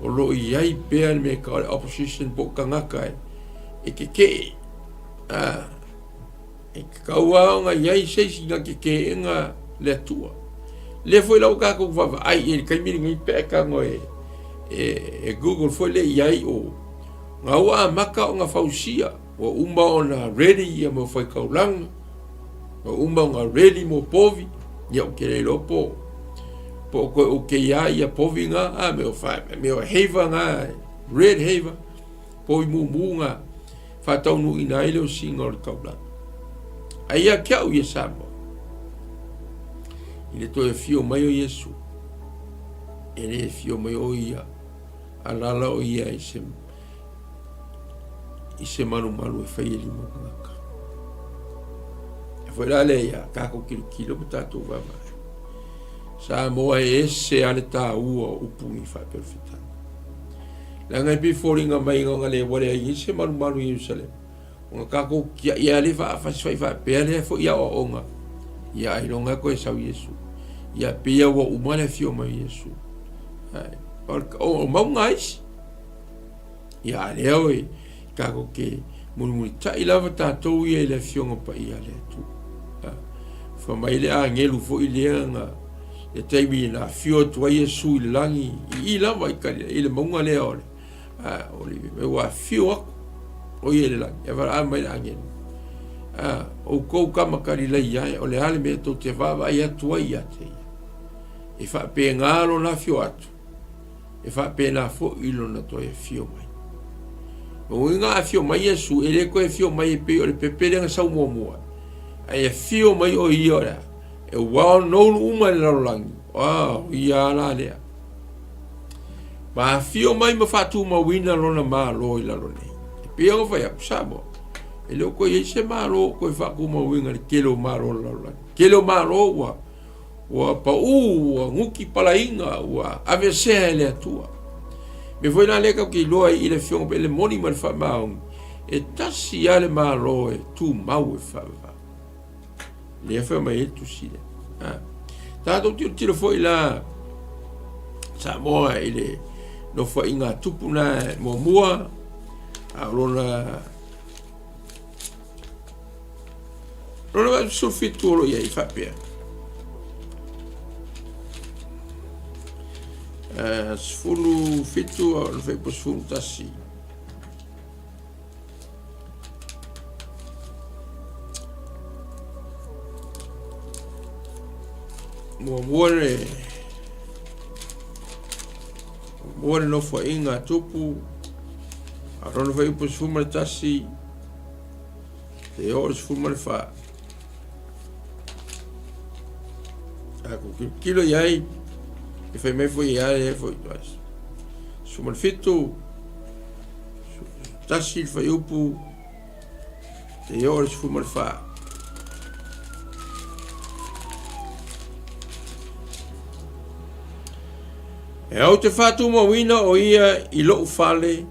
o lo o i ai pea le mea e tau o le opposition po o tagata e tetee. E tatau lava ona i ai se isi na teteena le Atua. Lea foi la ua tatou vaavaai i ai i le taimi lenei pe a e tago e, e, e Google foi lea i ai o na ua amata ona fausia, ua uma ona ready ia mo faitaulaga, ua uma ona ready mo povi, ia ou te le iloa po po o toe okay lava ia povi na, a mea o fa, mea o heiva na, red heiva, povi mumu na. faataunuuina ai le osiga o le taulaga. Ae ia te au ia Samoa, i le toe afio mai o Iesu, e le afio mai o ia, alala o ia i se, i se malumalu e fai e lima o tagata. E foi la lea ia tatou tilotilo ma tatou vaavaai. Samoa e ese a le taua o upu ni faaperofetanga. Leaga e pei foliga mai ona le ua leai ai se malumalu i Ierusalema, ona tatou tiai lava lea faafasifai faapea lea foi aoaoga, ia ailoga e toe sau Iesu. Ia pei lava ua uma le afio mai o Iesu. Ae, o mauga a isi. Ia a lea oe, tatou te mulimulitai lava tatou ia i le Afioga Paia a le Atua. Fai mai le agelu foi lea na le taimi na afio atu ai Iesu i le lagi, i i lava i, i le mauga lea o le, o le ua afio atu o ia i le lagi, e valaau mai le agelu. Outou tama Kalilaia e, o le a le mea tou te vaavaai atu ai ia te ia? E faapena lona afio atu, e faapena foi lona toe afio mai. O uiga a afio mai Iesu, e le toe afio mai e pei o le pepe lea na sau muamua, ae afio mai o ia o le a? E well known uma i le lalolagi. O ia la lea. Ma afio mai ma faatumauina lona Malo i lalo nei. E pei ona fai atu, Samoa, e le o toe i ai se Malo o toe faatumauina i le tele o Malo o le lalolagi. Tele o Malo ua ua pau, ua nuti palaina, ua aveesea e le Atua. Mea foi la lea tatou te iloa ai i le Afioga Paia i le moni ma le faamaoni, e tasi lava le Malo e tumau e faavavau. Lea fai mai ai le tusi lea. Ah. Tatou tilotilo foi la Samoa i le nofoaiga a tupu na muamua a o lona lona 87 o lo o i ai faapea. 17 o le faipo 11. Muamua le muamua le nofoaiga a Tupu, a o lona fuaiupu 11 seia oo i le 14. Tatou tilotilo i ai, e fai mai foi ia le foi 17 1 le fuaiupu seia oo i le 14. E ou te faatumauina o ia i lou fale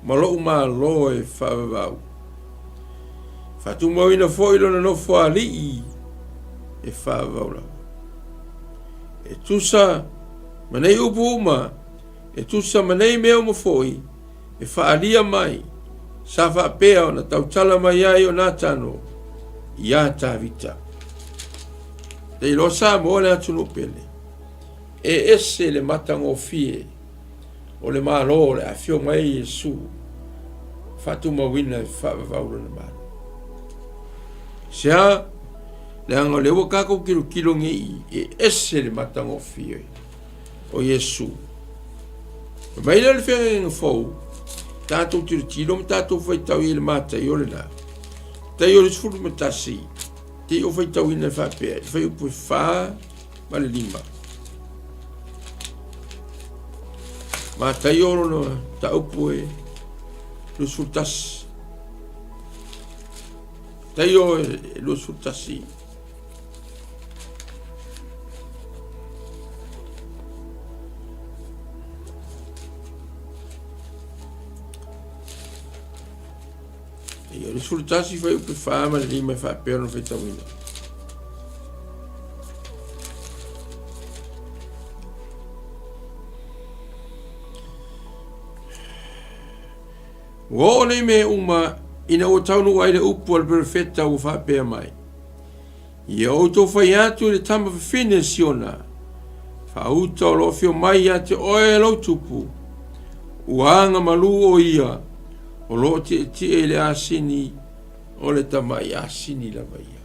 ma lou malo e faavavau. Faatumauina foi lona nofoalii e faavavau lava. E tusa ma nei upu uma, e tusa ma nei mea uma foi, e faaalia mai, sa faapea ona tautala mai ai o Natano iā Tavita. Te iloa Samoa le atunuu pele, e ese le matagofie o le Malo o le afio mai ai Iesu faatumauina e faavavau lona Malo. Sea, leaga o lea ua tatou tilotilo nei e ese le matagofie o Iesu. Fai mai lea o le feagaiga fou, tatou tilotilo ma tatou faitau i le Mataio lena. Mataio 21, te i o faitauina e faapea, i le fuaiupu e 4 ma le 5. Mataio lona mataupu e 21. Mataio e 21. Ia, 21 fuaiupu 4 ma le 5 e faapea ona faitauina. Ua oo nei mea uma ina ua taunuu ai le upu a le perofeta ua faapea mai. Ia outou fai atu i le tama fafine Siona, faauta o lo o afio mai ia te oe lou tupu, ua aga malū o ia, o lo o tietie i le asini, o le tamai asini lava ia.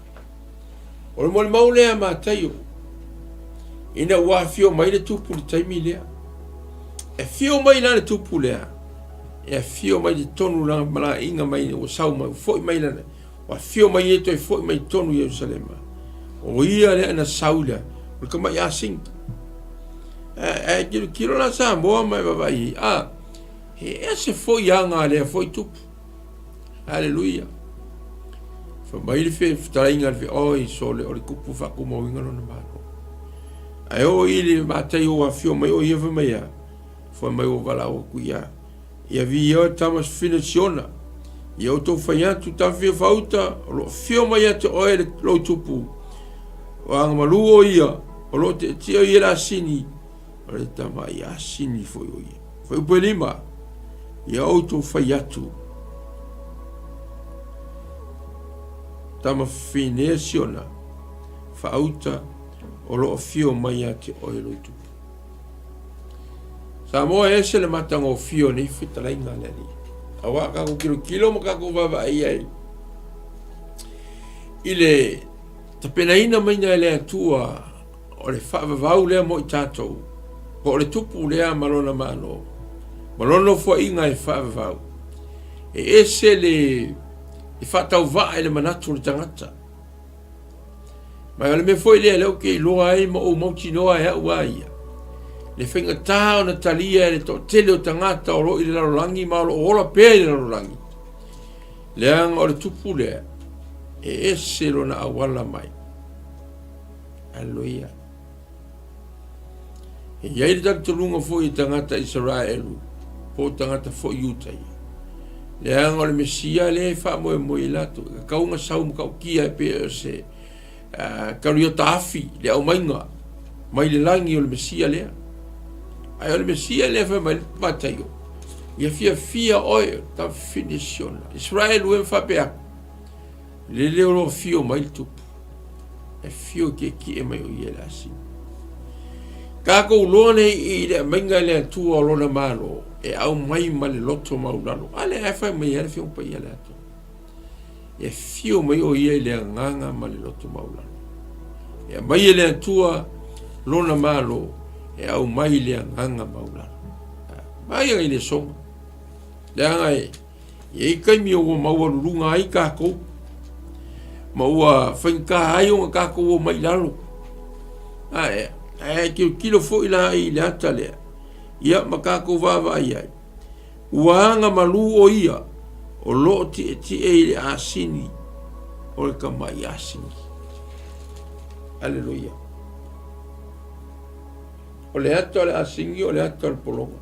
O le molimau lea a Mataio, ina ua afio mai le tupu i le taimi lea. E afio mai la le tupu lea, e afio mai i totonu lana malaiga mai ua sau mai, ua foi mai lana, Ua afio mai ia toe foi mai totonu i Ierusalema. O ia lea na sau lea, o le tamai asini. Ae tilotilo la Samoa ma e vaavaai i ai, a, he ese foi aga a lea foi tupu. Haleluia. Fai mai le fetalaiga le oi sole o le tupu faatumauina lona Malo. Ae oo i le Mataio ua afio mai o ia fai mai a, fai mai ua valaau atu ia Ia viia oe tama fafine Siona. Ia outou fai atu tafia faauta o lo o fio mai ia te oe le lou tupu. O agamalu o ia, o lo o tietie o ia le asini, o le tamai asini foi o ia. Fuaiupu e 5, Ia outou fai atu tama fafine Siona, faauta o lo o fio mai ia te oe lou tupu. Samoa e ese le matagofie o nei fetalaiga a le Alii. Auā tatou tilotilo ma tatou vaavaai ai i le tapenaina maiga e le Atua o le faavavau lea mo i tatou, po o le tupu lea ma lona Malo, ma lona nofoaiga e faavavau. E ese le faatauvaa i le manatu o le tagata. Ma o le mea foi lea lea ou te iloa ai ma ou mautinoa e au a ia, le faigata ona talia e le toatele o tagata o lo o i le lalolagi ma o lo o ola pea i le lalolagi, leaga o le tupu lea e ese lona auala mai. Aleluia. E i ai le talitonuga foi i tagata Isaraelu po o tagata foi Iuta ia. Leaga o le Mesia lea e faamoemoe i latou, e tatau ona sau matautia e pei o se uh, kariota afi le aumaiga mai le lagi o le Mesia lea. Ae o le Mesia lea fai mai Mataio, ia fiafia oe tafafine Siona. Israelu e faapea atu, Lele o lo o afio mai le tupu, e afio kiekie mai o ia i le asini. Tatou loa nei i le aumaiga e le Atua o lona Malo, e aumai ma le loto maulalo. A lea e fai mai ai le Afioga Paia le Atua. E afio mai o ia i le agaga ma le loto maulalo. E aumai e le Atua lona Malo, e aumai i le agaga maulalo. Mai ai le soga. Leaga e E i ai taimi ua maualuluga ai tatou, ma ua faigata ai ona tatou omai i lalo. Ae, ae tilotilo foi la i le ata lea, ia ma tatou vaavaai ai, ua agamalu o ia o lo o tietie i le asini o le tamai asini. Aleluia. O le ata o le asini o le ata o le pologa.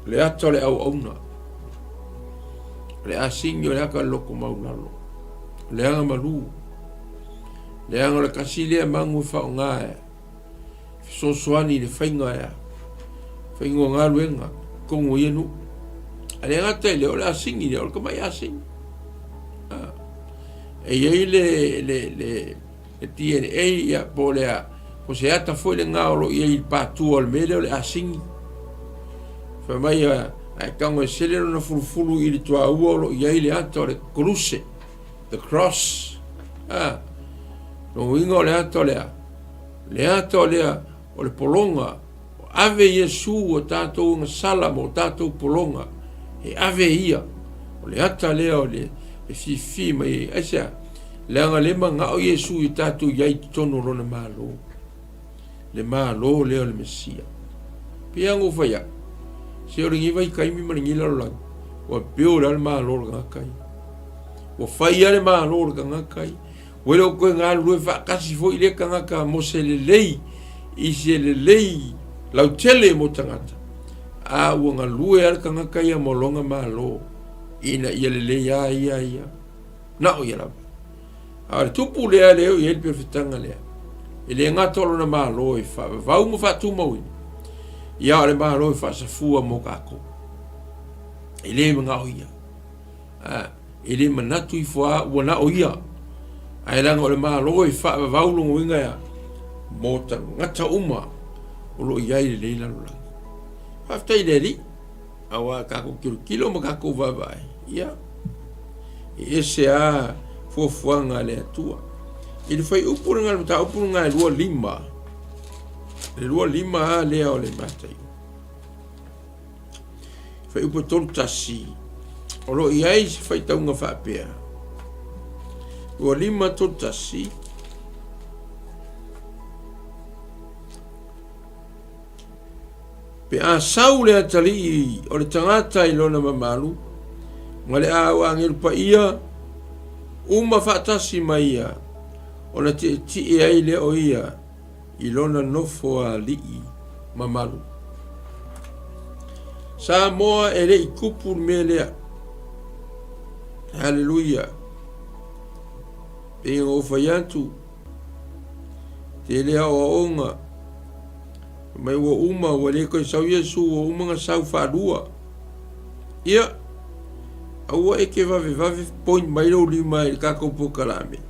O le ata o le auauna. O le asini o le ata o le loto maulalo. O le aga malu. Leaga o le tasi lea magu e faaaoga e fesoasoani i le faiga ea faiga o galuega totonu o ia nuu. A le gata i lea, o le asini lea, o le tamai asini. Ah. E i ai le, le, le, le DNA, ia, po o le a, po se ata foi lena o lo o i ai i le patua o le mea lea o le asini. Fai mai, a e tago e sele lona fulufulu i le tuaua o lo o i ai le ata o le koluse, the cross. Ah, lona uiga o le ata o le a? Le ata o lea o le pologa, ave Iesu o tatou agasala ma o tatou pologa, e ave ia. O le ata lea o le e fifi mai ai. Aisea? Leaga le manao Iesu i tatou i ai i totonu o lona Malo. Le Malo lea o le Mesia. Pei lava ona ou fai atu, se o lenei vaitaimi ma lenei lalolagi, ua build lava le Malo o le tagata ia. Ua fai lava le Malo o le tagata ia. Ua le o toe galulue faatasi foi lea tagata mo se lelei i se lelei lautele mo tagata, a ua galue lava le tagata ia mo lona Malo ina ia lelei a ia ia, na o ia lava. A o le tupu lea lea o i ai le perofetaga lea, e le gata o lona Malo e faavavau ma faatumauina, ia o le Malo e faasafua mo tatou. E le manao ia. A, e le manatu ifo a ua na o ia. Ae leaga o le Malo e faavavau lona uiga ea mo tagata uma o lo o i ai lenei lalolagi. Faafetai i le Alii, aua tatou tilotilo ma tatou vaavaai, ia, e ese a fuafuaga a le Atua. I le fuaiupu lena, le mataupu lena e 25, le 25 a lea o le Mataio. Fuaiupu 31, o lo o i ai se faitauga faapea, 25 31, Pe a sau le atalii o le tagata i lona mamalu, ma le au agelu paia uma faatasi ma ia, ona tietie ai lea o ia i lona nofoalii mamalu. Samoa e le i tupu le mea lea. Haleluia. Pei ona ou fai atu, tele aoaoga, mai ua uma, ua le toe sau Iesu, ua uma ona sau faalua. Ia, aua e te vavevave point mai lou lima i le tatou polokalame.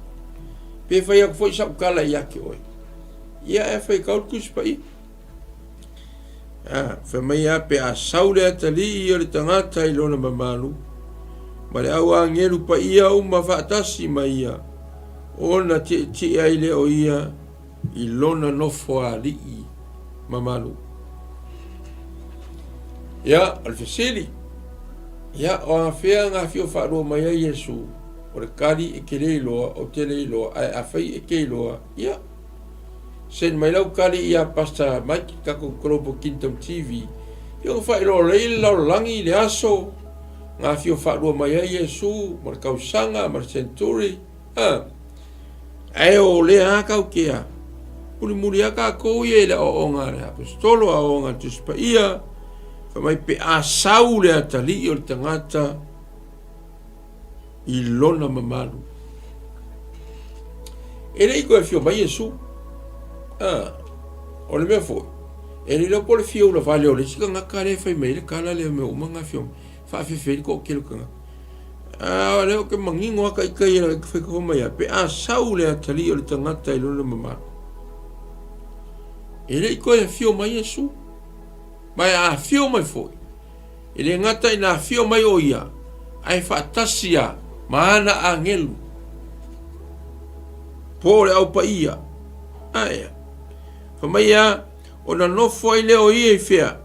Pe fai atu foi sau tala ia te oe. Ia ae faitau le Tusi Paia. Ah, fai mai a pe a sau le atalii o le tagata i lona mamalu, ma le au agelu paia uma faatasi ma ia, ona tietie ai lea o ia i lona nofoalii mamalu. Ia, o le fesili, ia, o afea na afio faalua mai ai Iesu? O le kali e te le iloa, ou te le iloa, ae afai e te iloa, ia, send mai lau kali ia Pastor Mike, tatou Global Kingdom TV, ia ona faailoa lelei le lalolagi i le aso na afio faalua mai ai Iesu, ma le tausaga, ma le century, a. Ae o lea a kau ke a, mulimuli a tatou ia i le aoaoga a le Aposetolo, aoaoga a le Tusi Paia, fai mai pe a sau le atalii o le tagata, i lona mamalu. E le i toe afio mai Iesu. Ah, o le mea foi, e le iloa po o le fia ulavale o le isi tagata lea e fai mai ai le tala lea mea uma na afio mai, faafefe ai le toatele o tagata. Ah, o lea ou te manino lava ita ia e fai fai mai a, pe a sau le atalii o le tagata i lona mamalu. E le i toe afio mai Iesu. Ma e afio mai foi, E le gata ina afio mai o ia, ae faatasi a ma ana agelu, po o le Au Paia. Ae, fai mai a, ona nofo ai lea o ia i fea?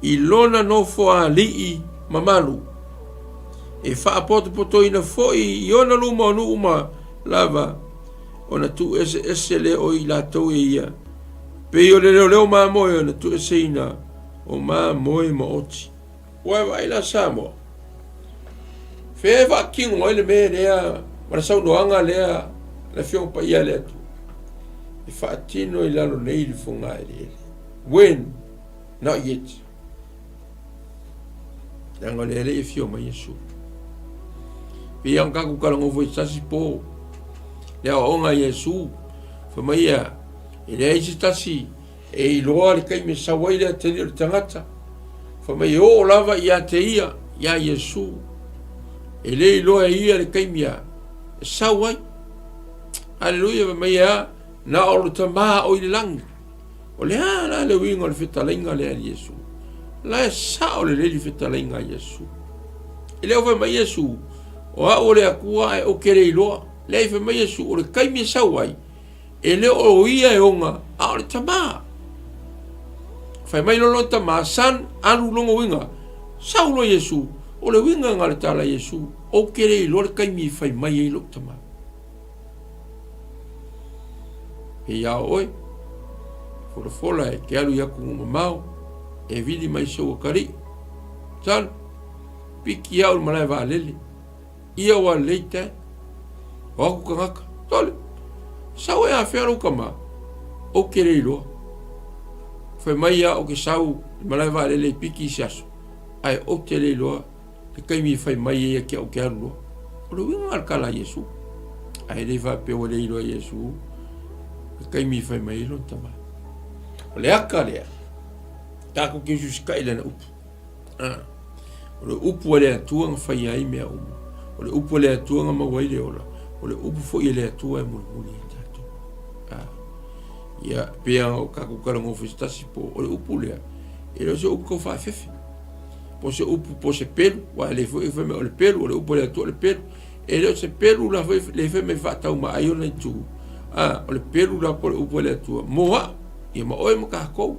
I lona nofoalii mamalu, e faapotopotoina foi i ona luma o nuu uma lava, ona tuueseese lea o i latou e ia, pei o le leoleo mamoe ona tuueseina o mamoe ma oti. Ua e vaai la Samoa, fea e faatino ai le mea lea ma le saunoaga lea le Afioga Paia a le Atua e faatino i lalo nei le fogaeleele. When? Not yet. Leaga o lea e le i afio mai Iesu. Pei ona tatou talanoa foi i se tasi po, le aoaoga a Iesu, fai mai ia, e leai se tasi E iloa le taimi e sau ai le atalii o le tagata, fai mai e oo lava ia te ia, iā Iesu. E le iloa e ia le taimi a e sau ai. Aleluia, fai mai e a, na o le Tama o i le lagi. O le a la le uiga o le fetalaiga lea a Iesu? La e sao lelei le fetalaiga a Iesu. E le o fai mai Iesu, o au o le Atua ae ou te le iloa. Leai, fai mai Iesu, o le taimi e sau ai, E le o ia e ona, a o le tama. Fai mai loa lona tama, Son, alu lona uiga. Sau loa Iesu, o le uiga na o le tala a Iesu, Ou te le iloa le taimi e fai mai ai lou tama. Pei a o oe, folafola e te alu i atunuu mamao, e vili mai sou atalii. Son, piki au i le malae vaalele. Ia ua lelei te. O aku tagata. Tole. Sau e afea lou tama. Ou te le iloa. Fai mai ia ou te sau i malae vaalele i piki i se aso. Ae ou te le iloa le taimi e fai mai ai ia ki au ke alu loa. O le uiga le tala a Iesu. Ae le faapea ua le iloa e Iesu le taimi e fai mai ai lona tama. O le aka lea, tatou te usiusitai i lana upu. Ah. O le upu a le Atua na faia ai mea uma. O le upu a le Atua na maua ai le ola. O le upu foi a le Atua e mulimuli ai tatou. Ah. Ia, pei ona o tatou talanoa foi se tasi po, o le upu lea, e le o se upu tau faafefe. Po o se upu, po o se pelu, aua e le foi fai mai o le pelu, o le upu a le Atua o le pelu. E le o se pelu la foi le fai mai faataumaa ai ona itu. Ah, o le pelu la po o le upu a le Atua, mo au, ia ma oe ma tatou.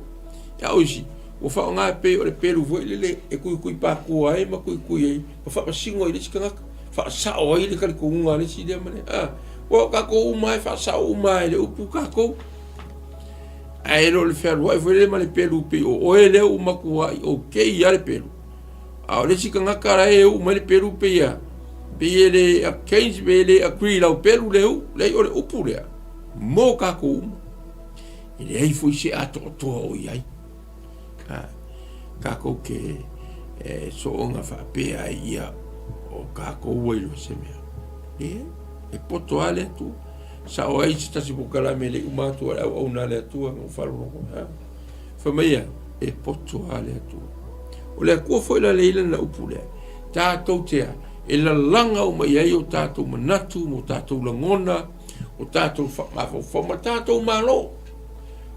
A o isi, ua faaaoga e pei o le pelu foi lele e tuitui pakua ai ma tuitui ai ma faamasino ai le isi tagata, faasao ai le talitonuga a le isi lea ma le a. Aua o tatou uma lava e faasao uma lava e le upu tatou. Ae le o le fealuai foi lele ma le pelu pei o oe lea ua matuai okay lava le pelu. A o le isi tagata la e uu mai le pelu pei a pei e le against pe e le agree i lau pelu lea e uu. Leai o le upu lea mo tatou uma. E leai foi se atoatoa o i ai. A, takou te e, soonga faapea ai ia o takou ua iloa se mea. Leai, e poto lava le Atua. Sao ai se tasi polokalame e le i uma atu o le auauna a le Atua na ou faalogologo. A, fai mai ia, e poto lava le Atua. O le Atua foi la lea e i lana upu lea, tatou te a, e lalaga uma i ai o tatou manatu ma o tatou lagona, o tatou mafaufau ma tatou Malo.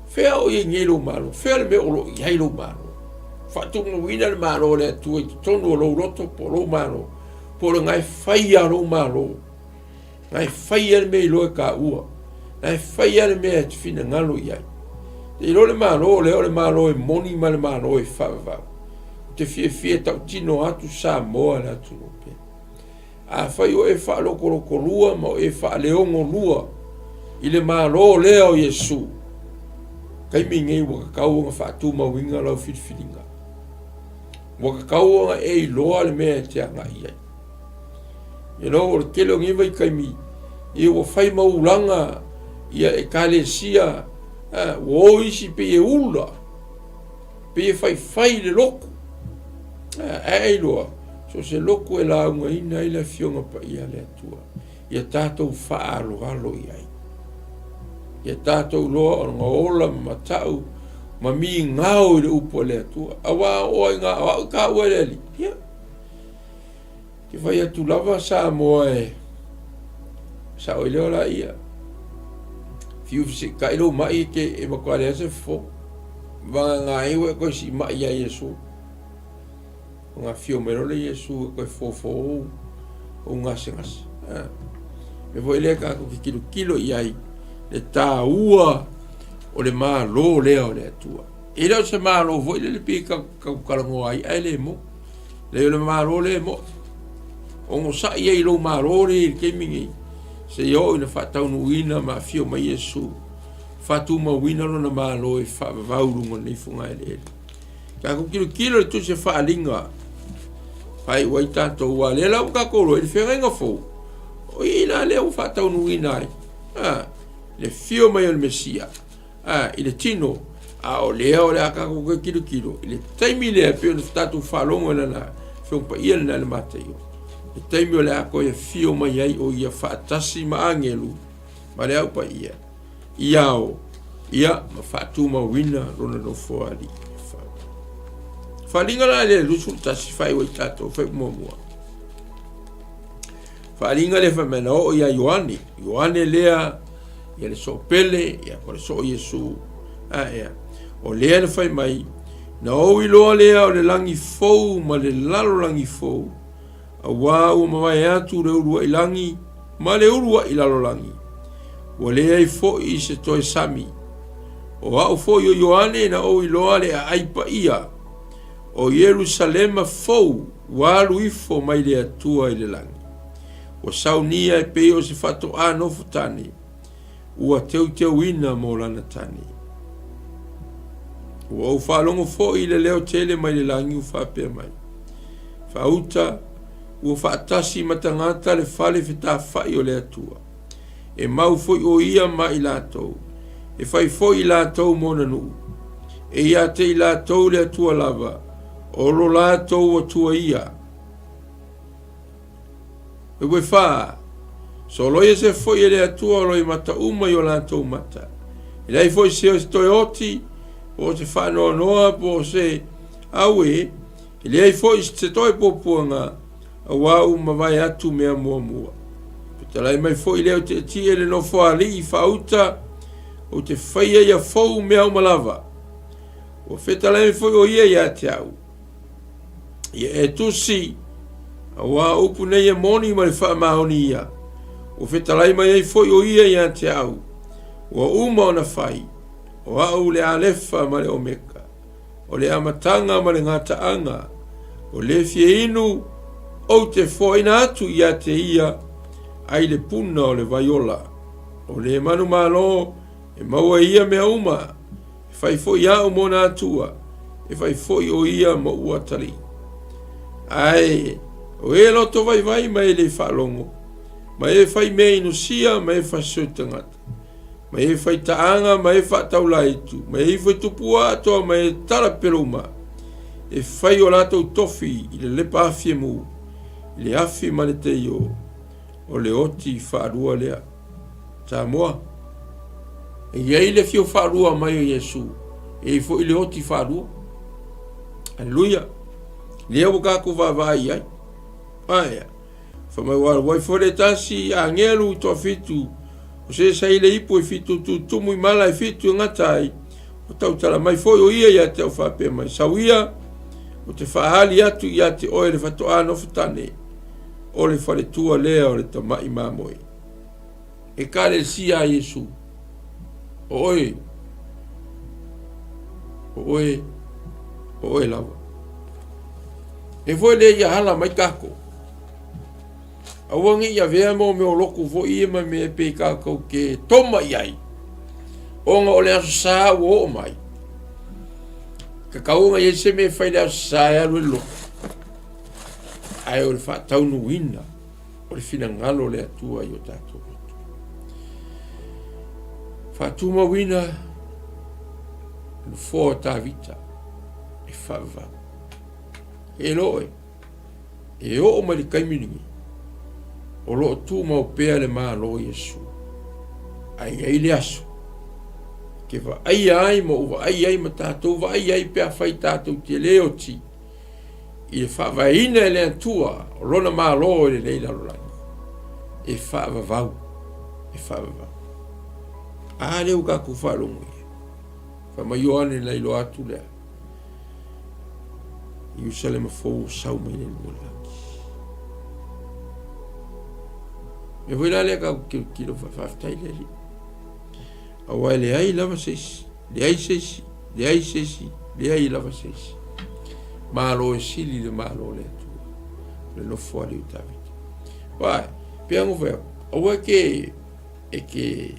Fea o i ai nei lou Malo? Fea le mea o lo o i ai lou Malo? Faatumauina le Malo o le Atua i totonu o lou loto po o lou Malo, po o le na e faia lou Malo, na e faia le mea i loa e taua, na e faia le mea e te finagalo i ai. Te iloa le Malo lea o le Malo e moni ma le Malo e faavavau. Ou te fiafia e tautino atu Samoa le atunuu pele. Afai o e faalotoloto ma o e faaleogolua i le Malo lea o Iesu, taimi nei ua tatau ona faatumauina lau filifiliga. Ua tatau ona e iloa le mea e te agai i ai. You know, o le tele o nei vaitaimi, ia ua fai maulaga ia ekalesia, ua o isi pei e ula, pei e faifai i le lotu. Ae iloa, so o se lotu e laugaina ai le Afioga Paia a le Atua, ia tatou faaaloalo i ai. Ia tatou iloa ona ola ma matau ma migao i le upu a le Atua. Aua o ai na o au taua e le Alii. Ia. Te fai atu lava Samoa e sao i leo la ia. Fiu fesiitai lou mai e te e matua leai se fofo. Vagana ai ua e toe siimai ia Iesu. Ona afio mai loa lea Iesu e toe fofo ou, ou gasegase. Mea foi lea tatou te tilotilo i ai le taua o le Malo lea o le Atua. E le o se Malo foi lele pei tatou talanoa ai ae le moni. Leai o le Malo lea e moni. Onosai ai i lou Malo lea i le taimi nei, seia oo ina faataunuuina ma afio mai Iesu, faatumauina lona Malo e faavavau i luga o lenei fogaeleele. Tatou tilotilo i le tusi o Faaaliga, faaiu ai tatou, aua o lea la ua tatou iloa i le feagaiga fou, o i la lea ua faataunuuina ai le afio mai o le Mesia i le tino, a o lea o le a tatou toe tilotilo i le taimi lea e pei ona tatou faalogo i lana Afioga Paia lena i le Mataio, le taimi o le a toe afio mai ai o ia faatasi ma agelu ma le Au Paia i ao, ia, ma faatumauina lona nofoalii. Faaaliga la le 21 faaiu ai tatou fai muamua. Faaaliga lea fai mai na oo ia Ioane, Ioane lea ia le soopele, ia po le soo Iesu. A ea, o lea na fai mai, na ou iloa lea o le lagi fou ma le lalolagi fou, Auā ua mavae atu le uluai lagi ma le uluai lalolagi, ua leai foi se toe sami. O au foi o Ioane na ou iloa le aai paia o Ierusalema fou ua alu ifo mai le Atua i le lagi. Ua saunia e pei o se faatoa nofo tane, ua teuteuina mo lana tane. Ua ou faalogo foi i le leo tele mai le lagi ua faapea mai, Faauta, ua faatasi ma tagata le fale fetafai o le Atua. E mau foi o ia ma i latou, e fai foi i latou mo ona nuu. E ia te i latou le Atua lava, o lo latou Atua ia. Ue fa, soloia se foi e le Atua o loimata uma i o latou mata. E leai foi se o se toe oti, po o se faanoanoa, po o se aue, e leai foi se toe puapuaga, auā ua mavae atu mea muamua. Fetalai mai foi lea o tietie le nofoalii faauta, ou te faia ia fou mea uma lava. Ua fetalai mai foi o ia ia te au. Ia e tusi, auā upu nei e moni ma le faamaoni ia. Ua fetalai mai ai foi o ia ia te au, ua uma ona fai, o au le Alefa ma le Omeka, o le amataga ma le gataaga, o le fia inu, ou te foaina atu ia te ia ai le puna o le vai ola. O le manumalo e maua e ia mea uma, E fai foi au mo ona Atua, e fai foi o ia mo ou atalii. Ae o e loto vaivai ma e le faalogo, ma e fai mea inosia ma e fasioi tagata, ma e fai taaga ma e faataulaitu, ma e ifo i tupua atoa ma e tala pelouma, e fai o latou tofi i le lepa afi e mu, i le afi ma le teio, o le oti faalua lea. Samoa, e i ai le afio faalua mai o Iesu, e i ai foi le oti faalua. Aleluia. Lea ua tatou vaavaai i ai. Aea. Fai mai ua alu ai foi le tasi agelu i toafitu, o se sa i le ipu e fitu tutumu i mala e fitu e gata ai, o tautala mai foi o ia ia te au faapea mai, sau ia, ou te faaali atu ia te oe le fatoa nofotane, o le faletua lea o le tama'i mamoe. Ekalesia a Iesu, o oe, o oe, o oe lava. E foi lea ia hala mai tatou. Aua ne i avea mo mea o lotu foi ia ma mea pei tatou te toma i ai, ona o le Aso Sa ua oo mai. Tatau ona i ai se mea e fai i le Aso Sa e alu ai le lotu, ae o le faataunuuina o le finagalo o le Atua i o tatou loto. Faatumauina le nofoa o Tavita e faavavau. E iloa oe, e oo mai le taimi lenei, o lo o tumau pea le Malo o Iesu. Ae i ai le aso, ke vaaia ai ma ou vaai ai ma tatou vaai ai pe afai tatou te le oti i le faavaeina e le Atua o lona Malo i lenei lalolagi, e faavavau, e faavavau. A lea ua tatou faalogo i ai. Fai mai Ioane na iloa atu lea. Ierusalema fou ua sau mai le luga o le lagi. Mea foi la lea tatou tilotilo faafetai le Alii. Aua e leai lava se isi, leai se isi, leai se isi, leai lava se isi. Malo e sili le malo o le Atua, le nofo alii o Tavita. Uae, pei ona fai atu, aua e ke, e ke,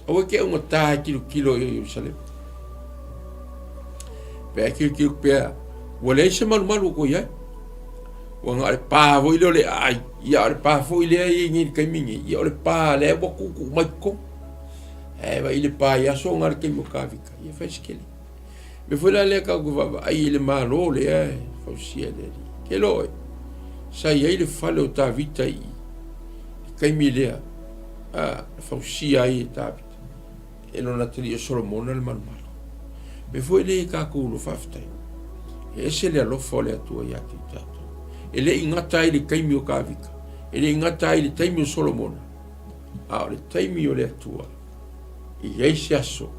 Aua e te augata e tilotilo i Ierusalema. Pe a tilotilo pea, ua leai se malumalu o toe i ai. Ua na o le pa foi lea o le aai, ia o le pa foi lea e i ai nei i le taimi nei, ia o le pa lea ua tuutuu mai totonu. Ae vaai i le pa i aso na le taimi o Tavita, ia fai se tele. Mea foi la lea tatou te vaavaai i le Malo lea e fausia e le Alii. Ke loa oe, sa i ai le fale o Tavita i le taimi lea, a, na fausia ai e Tavita e lona atalii o Solomona le malumalu. Mea foi lea i tatou lo faafetai. E ese le alofa o le Atua ia te i tatou. E le i gata ai le taimi o Tavita, e le i gata ai le taimi o Solomona, a o le taimi o le Atua e i ai se aso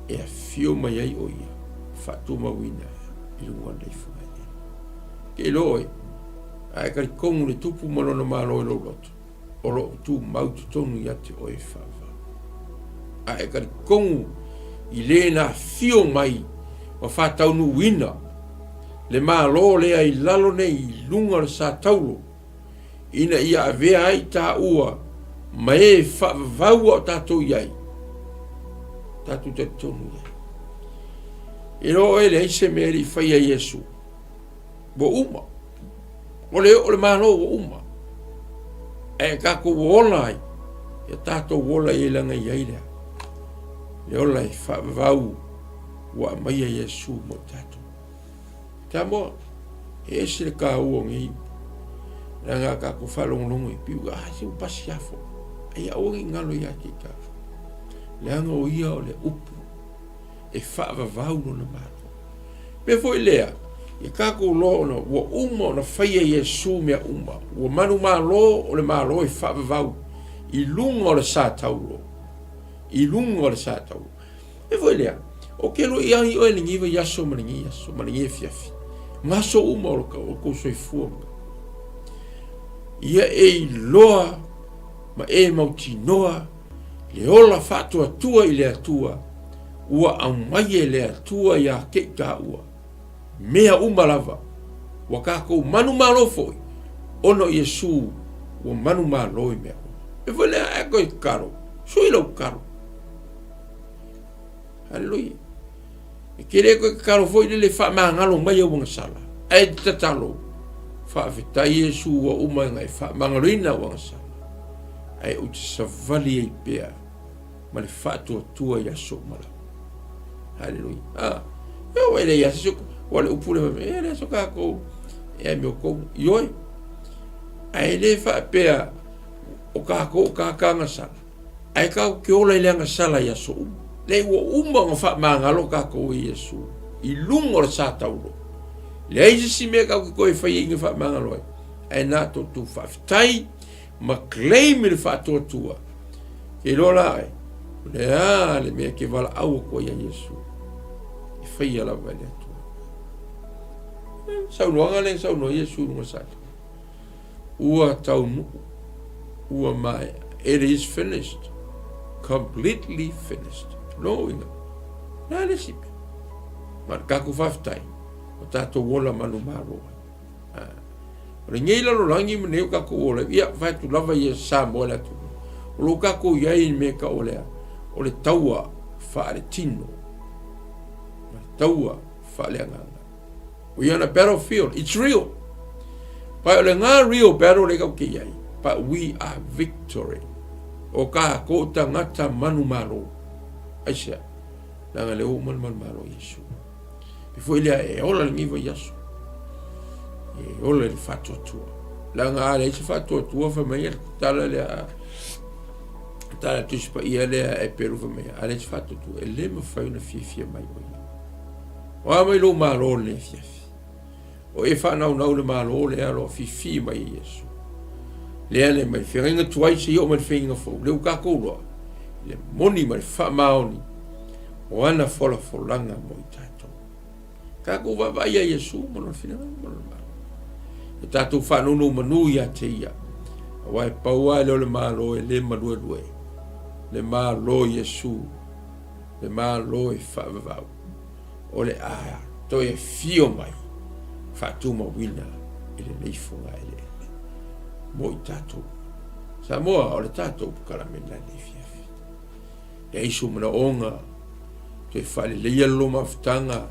e afio mai ai o ia faatumauina i luga o lenei fogaele. Ke iloa oe, a e talitonu le tupu ma lona malo i lou loto, o lo o tumau totonu ia te oe faavavau. A e talitonu i le na afio mai ma faataunuuina le malo lea i lalo nei i luga o le sa taulo, ina ia avea ai taua ma e faavavau a o tatou i ai, tatou talitonu i ai. E iloa oe leai se mea e le i faia e Iesu. Ua uma. O le oo o le Malo ua uma. Ae tatou ola ai, ia tatou ola i ai leaga e i ai lea. Le ola e faavavau ua aumaia Iesu mo i tatou. Samoa, e ese le taua o nei upu. Leaga a tatou faalogologo i piu, ah, se ua pasi afo. Ai aua ne i galo ia te i tatou. Leaga o ia o le upu e faavavau lona Malo. Mea foi lea, ia tatou loa ona ua uma ona faia Iesu mea uma, ua manumalo o le Malo e faavavau i luga o le sa taulo, i luga o le sa taulo. Mea foi lea, o ke loi ai oe lenei vaiaso ma lenei aso ma lenei afiafi, ma aso uma o lo kou soifua ma ia e iloa ma e mautinoa le ola faatuatua i le Atua, ua aumai e le Atua iā te i tāua, mea uma lava, ua tātou manumalo foi, ona o Iesu ua manumalo i mea uma. E foi lea a e koe tatalo, sui lou tatalo. Haleluia. E te le koe tatalo foi lele faamagalo mai au agasala, ae te tatalo, faafetai Iesu ua uma ona e faamagaloina au agasala, ae ou te savali ai pea ma le faatuatua i aso uma lava. Haleluia. Ah, e o ele ia se o le upu le e le so ka ko e me ko ioi. Ae le faapea o ka ko ka ka agasala. Ae ka ke ola i le agasala i aso uma. Le ua uma ona faamagalo tatou e Iesu i luga o le sa taulo. Leai se isi mea tatou te toe faia ina faamagalo ai. Ae na toutou faafetai ma claim i le faatuatua. Ke iloa la oe, o le a le mea e te valaau atu ai ia Iesu, e faia lava e le Atua. Saunoaga lea na saunoa Iesu i luga sala. Ua taunuu, ua maea. It is finished. Completely finished. Lona uiga, o le a le isi mea? Ma le tatou faafetai, o tatou ola manumalo ai. O lenei lalolagi ma nei o tatou ola, ia, fai atu lava ia Samoa le atunuu. O lo o tatou i ai i le mea e tau o le a? O le taua faaletino ma le taua faaleagaga. We are on a battlefield. It's real. But o le ngā real battle le kau ke iai. But we are victory. O ka ko tangata manu malo. Aisea. Langa le o manu manu malo Yesu. Before lea e ola le ngiva Yesu. E ola le whatuatua. Langa a le se whatuatua fa mai le tala le a tala tusi pa ia lea e peru fa mai a le se whatuatua e le mawhai una fiafia mai o ia. O a mai lou malo lenei afiafi. O e whaanaunau le malo lea lo fifi mai e Iesu. Lea le mai feagaiga tuai se i o mai le feagaiga fou. Le u kākou loa. Le moni ma le whaamaoni o ana folafolaga mo i tātou. Kākou vaavaai ia Iesu ma lona finagalo ma lona malo. E tātou whaanono manu ia te ia. Aua e pau a le o le malo e le maluelue. Le malo Iesu. Le malo e whaavavau. O le a toe afio mai faatumauina i lenei fogaeleele mo i tatou. Samoa, o le tatou polokalame lena i lenei afiafi. Leai sou manaoga, toe faaleleia le lou mafutaga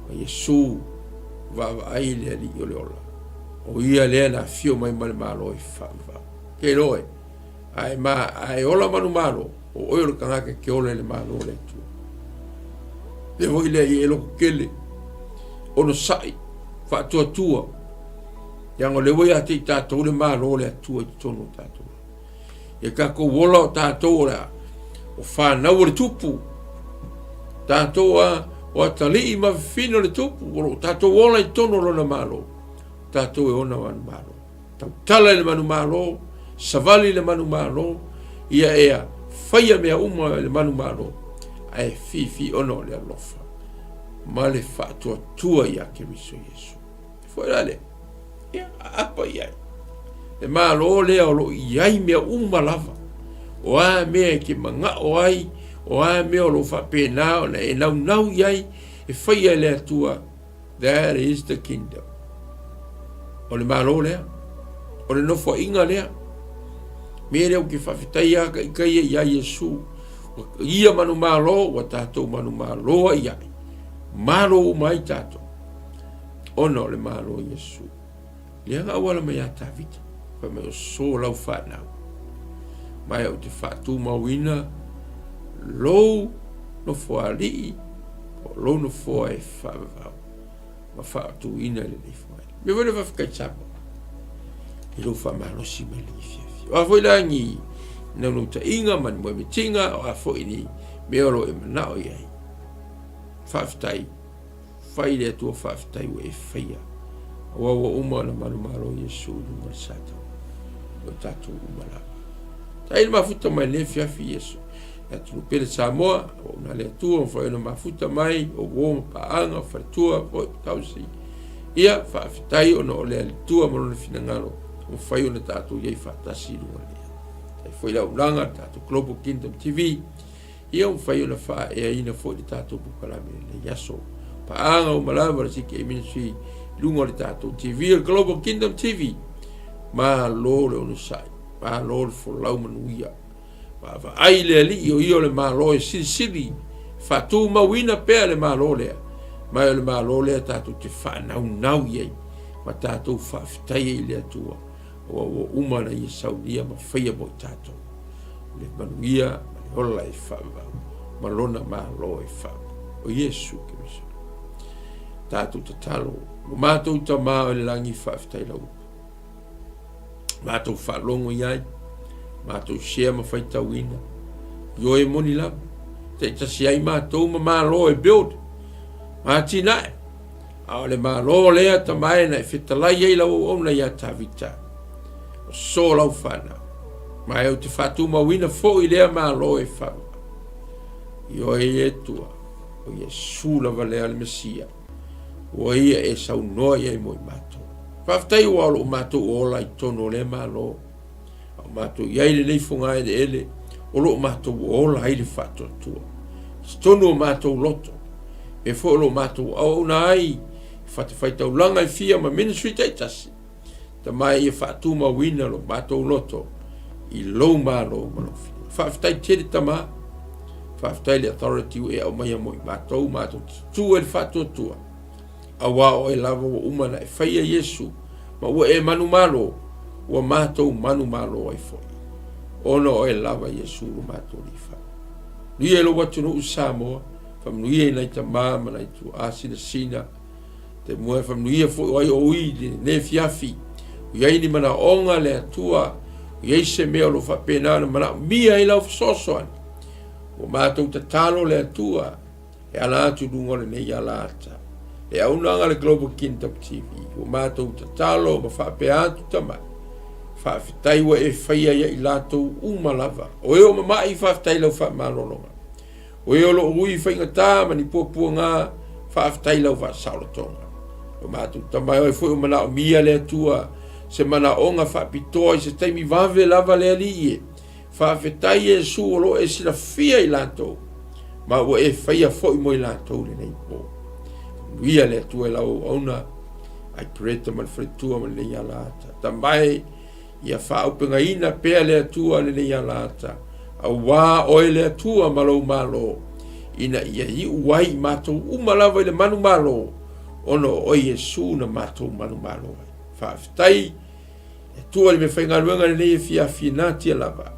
ma Iesu vaavaai i le Alii o le ola. O ia lea na afio mai ma le Malo e faavavau. Ke iloa e, a e, ma, a e ola manumalo, o oe o le tagata e te ola i le Malo o le Atua. Lea foi lea ia e lototele, onosai, faatuatua, leaga o lea ua ia te i tatou le Malo o le Atua i totonu o tatou. Ia tatou ola o tatou o le a, o whanau o le tupu, tatou a, o atalii ma fafine o le tupu, o lo o tatou ola i totonu o lona Malo, tatou e ona manumalo. Tautala i le manumalo, savali i le manumalo, ia ea faia mea uma i le manumalo, ae fifi ona o le alofa ma le faatuatua ia Keriso Iesu. Foi la lea, ia aapa i ai. Le malo lea o lo o i ai mea uma lava. O a mea e te manao ai, o a mea o lo o faapena ona e naunau i ai, e faia e le Atua. That is the kingdom. O le malo lea. O le nofoaiga lea. Mea lea ou te faafetai a ka ikaia ia Iesu. Ia manumalo, ua tatou manumalo ai ai. Malo uma ai tatou. Ona o le malo Iesu. Lea na auala mai ia Tavita, fai mai o so lau whanau. Mai ou te whaatumauina lou nofoalii po o lou nofoa e faavavau ma faatuina i lenei fogaele. Me foi le faafetai Samoa i lou faamalosi mai lenei afiafi. O a foi la ni naunautaiga ma ni moemitiga, o a foi ni mea o lo o e manao i ai. Faafetai. Fai i le Atua faafetai ua e faia, aua ua uma ona manumalo Iesu i luga o le Satana, mo i tatou uma lava. Tai le mafuta mai lenei afiafi Iesu, le atunuu pele Samoa, ua una le Atua mafai ona mafuta mai, o uo ma paaga, o faletua, foi, tausi. Ia, faafetai ona o le Atua ma lona finagalo, ua mafai ona tatou i ai faatasi i luga o lenei. Tai foi le auaunaga, le tatou Global Kingdom TV, Ia ua mafai ona faaeaina foi le tatou polokalame i lenei aso. Paaga uma lava le CK Ministry i luga o le tatou TV, o le Global Kingdom TV. Malo le onosai, malo le folau manuia. Vaavaai le Alii o ia o le Malo e silisili, faatumauina pea le Malo lea. Ma o le Malo lea tatou te faanaunau i ai ma tatou faafetai ai i le Atua. Aua ua uma ona ia saunia ma faia mo i tatou le manuia ma le ola e faavavau ma lona Malo e faavavau, o Iesu Keriso. Tatou tatalo, lo matou Tama o i le lagi, faafetai lau upu. Matou faalogo i ai, matou share ma faitauina, ioe moni lava, taitasi ai matou ma Malo e build, ma atinae, A o le Malo lea tama e na e fetalai ai lau auauna ia Tavita, o so lau fanau, ma e ou te faatumauina foi lea Malo e fau. Ioe e Atua, o Iesu lava lea o le Mesia, ua ia e saunoa i ai mo i matou. Faafetai aua o lo o matou ola i totonu o lea Malo, a o matou i ai i lenei fogaeleele, o lo o matou ola ai le faatuatua. I totonu o matou loto, mea foi o lo o matou auauna ai i fatafaitaulaga e fia ma ministry taitasi. Tama e ia faatumauina lo matou loto i lou Malo ma lou finagalo. Faafetai tele Tama, faafetai le authority ua e aumaia mo i matou, matou te tu ai le faatuatua, auā o oe lava ua uma ona e faia Iesu ma ua e manumalo, ua matou manumalo ai foi, ona o oe lava Iesu lo matou Alii Faamanuia i lou atunuu Samoa, faamanuia i nai tama ma nai tuaa sinasina, Te mua e faamanuia foi o ai o ui i lenei afiafi, o i ai ni manaoga le Atua, o i ai se mea o lo o faapena ona manaomia ai lau fesoasoani. Ua matou tatalo le Atua e ala atu i luga o lenei alaata, le auaunaga a le Global Kingdom TV. Ua matou tatalo ma faapea atu Tamai, faafetai ua e faia ia i latou uma lava. O e o mama'i, faafetai i lau faamalologa. O e o lo o ui i faigata ma ni puapuaga, faafetai i lau faasaolotoga. O matou tama e oe foi o manaomia le Atua se manaoga faapitoa i se taimi vave lava le Alii e. Faafetai Iesu o lo o e silafia i latou, ma ua e faia foi mo i latou lenei po. Faamanuia le Atua i lau auauna, I pray tama le faletua ma lenei alaata. Tama e, Ia faaaupegaina pea le Atua lenei alaata, auā oe le Atua ma lou Malo, ina ia iu ai i matou uma lava i le manumalo, ona o oe Iesu na matou manumalo ai. Faafetai le Atua i le meafaigaluega lenei e fiafia natia lava,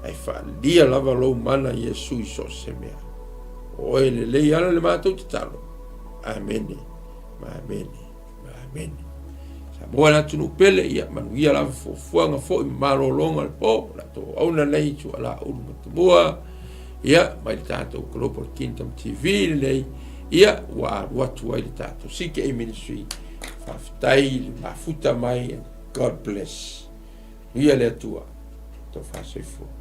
ae faaalia lava lou mana Iesu i so o se mea. O oe lelei ala le matou tatalo. Amene ma amene. Amene. Samoa le atunuu pele, ia manuia lava fuafuaga foi ma malologa o le po, la tou auauna nei Sualaaulu Matamua, ia mai le tatou Global Kingdom TV lenei, ia ua alu atu ai le tatou CKA Ministry. Faafetai i le mafuta mai and God bless. Manuia le Atua. Tofa soifua.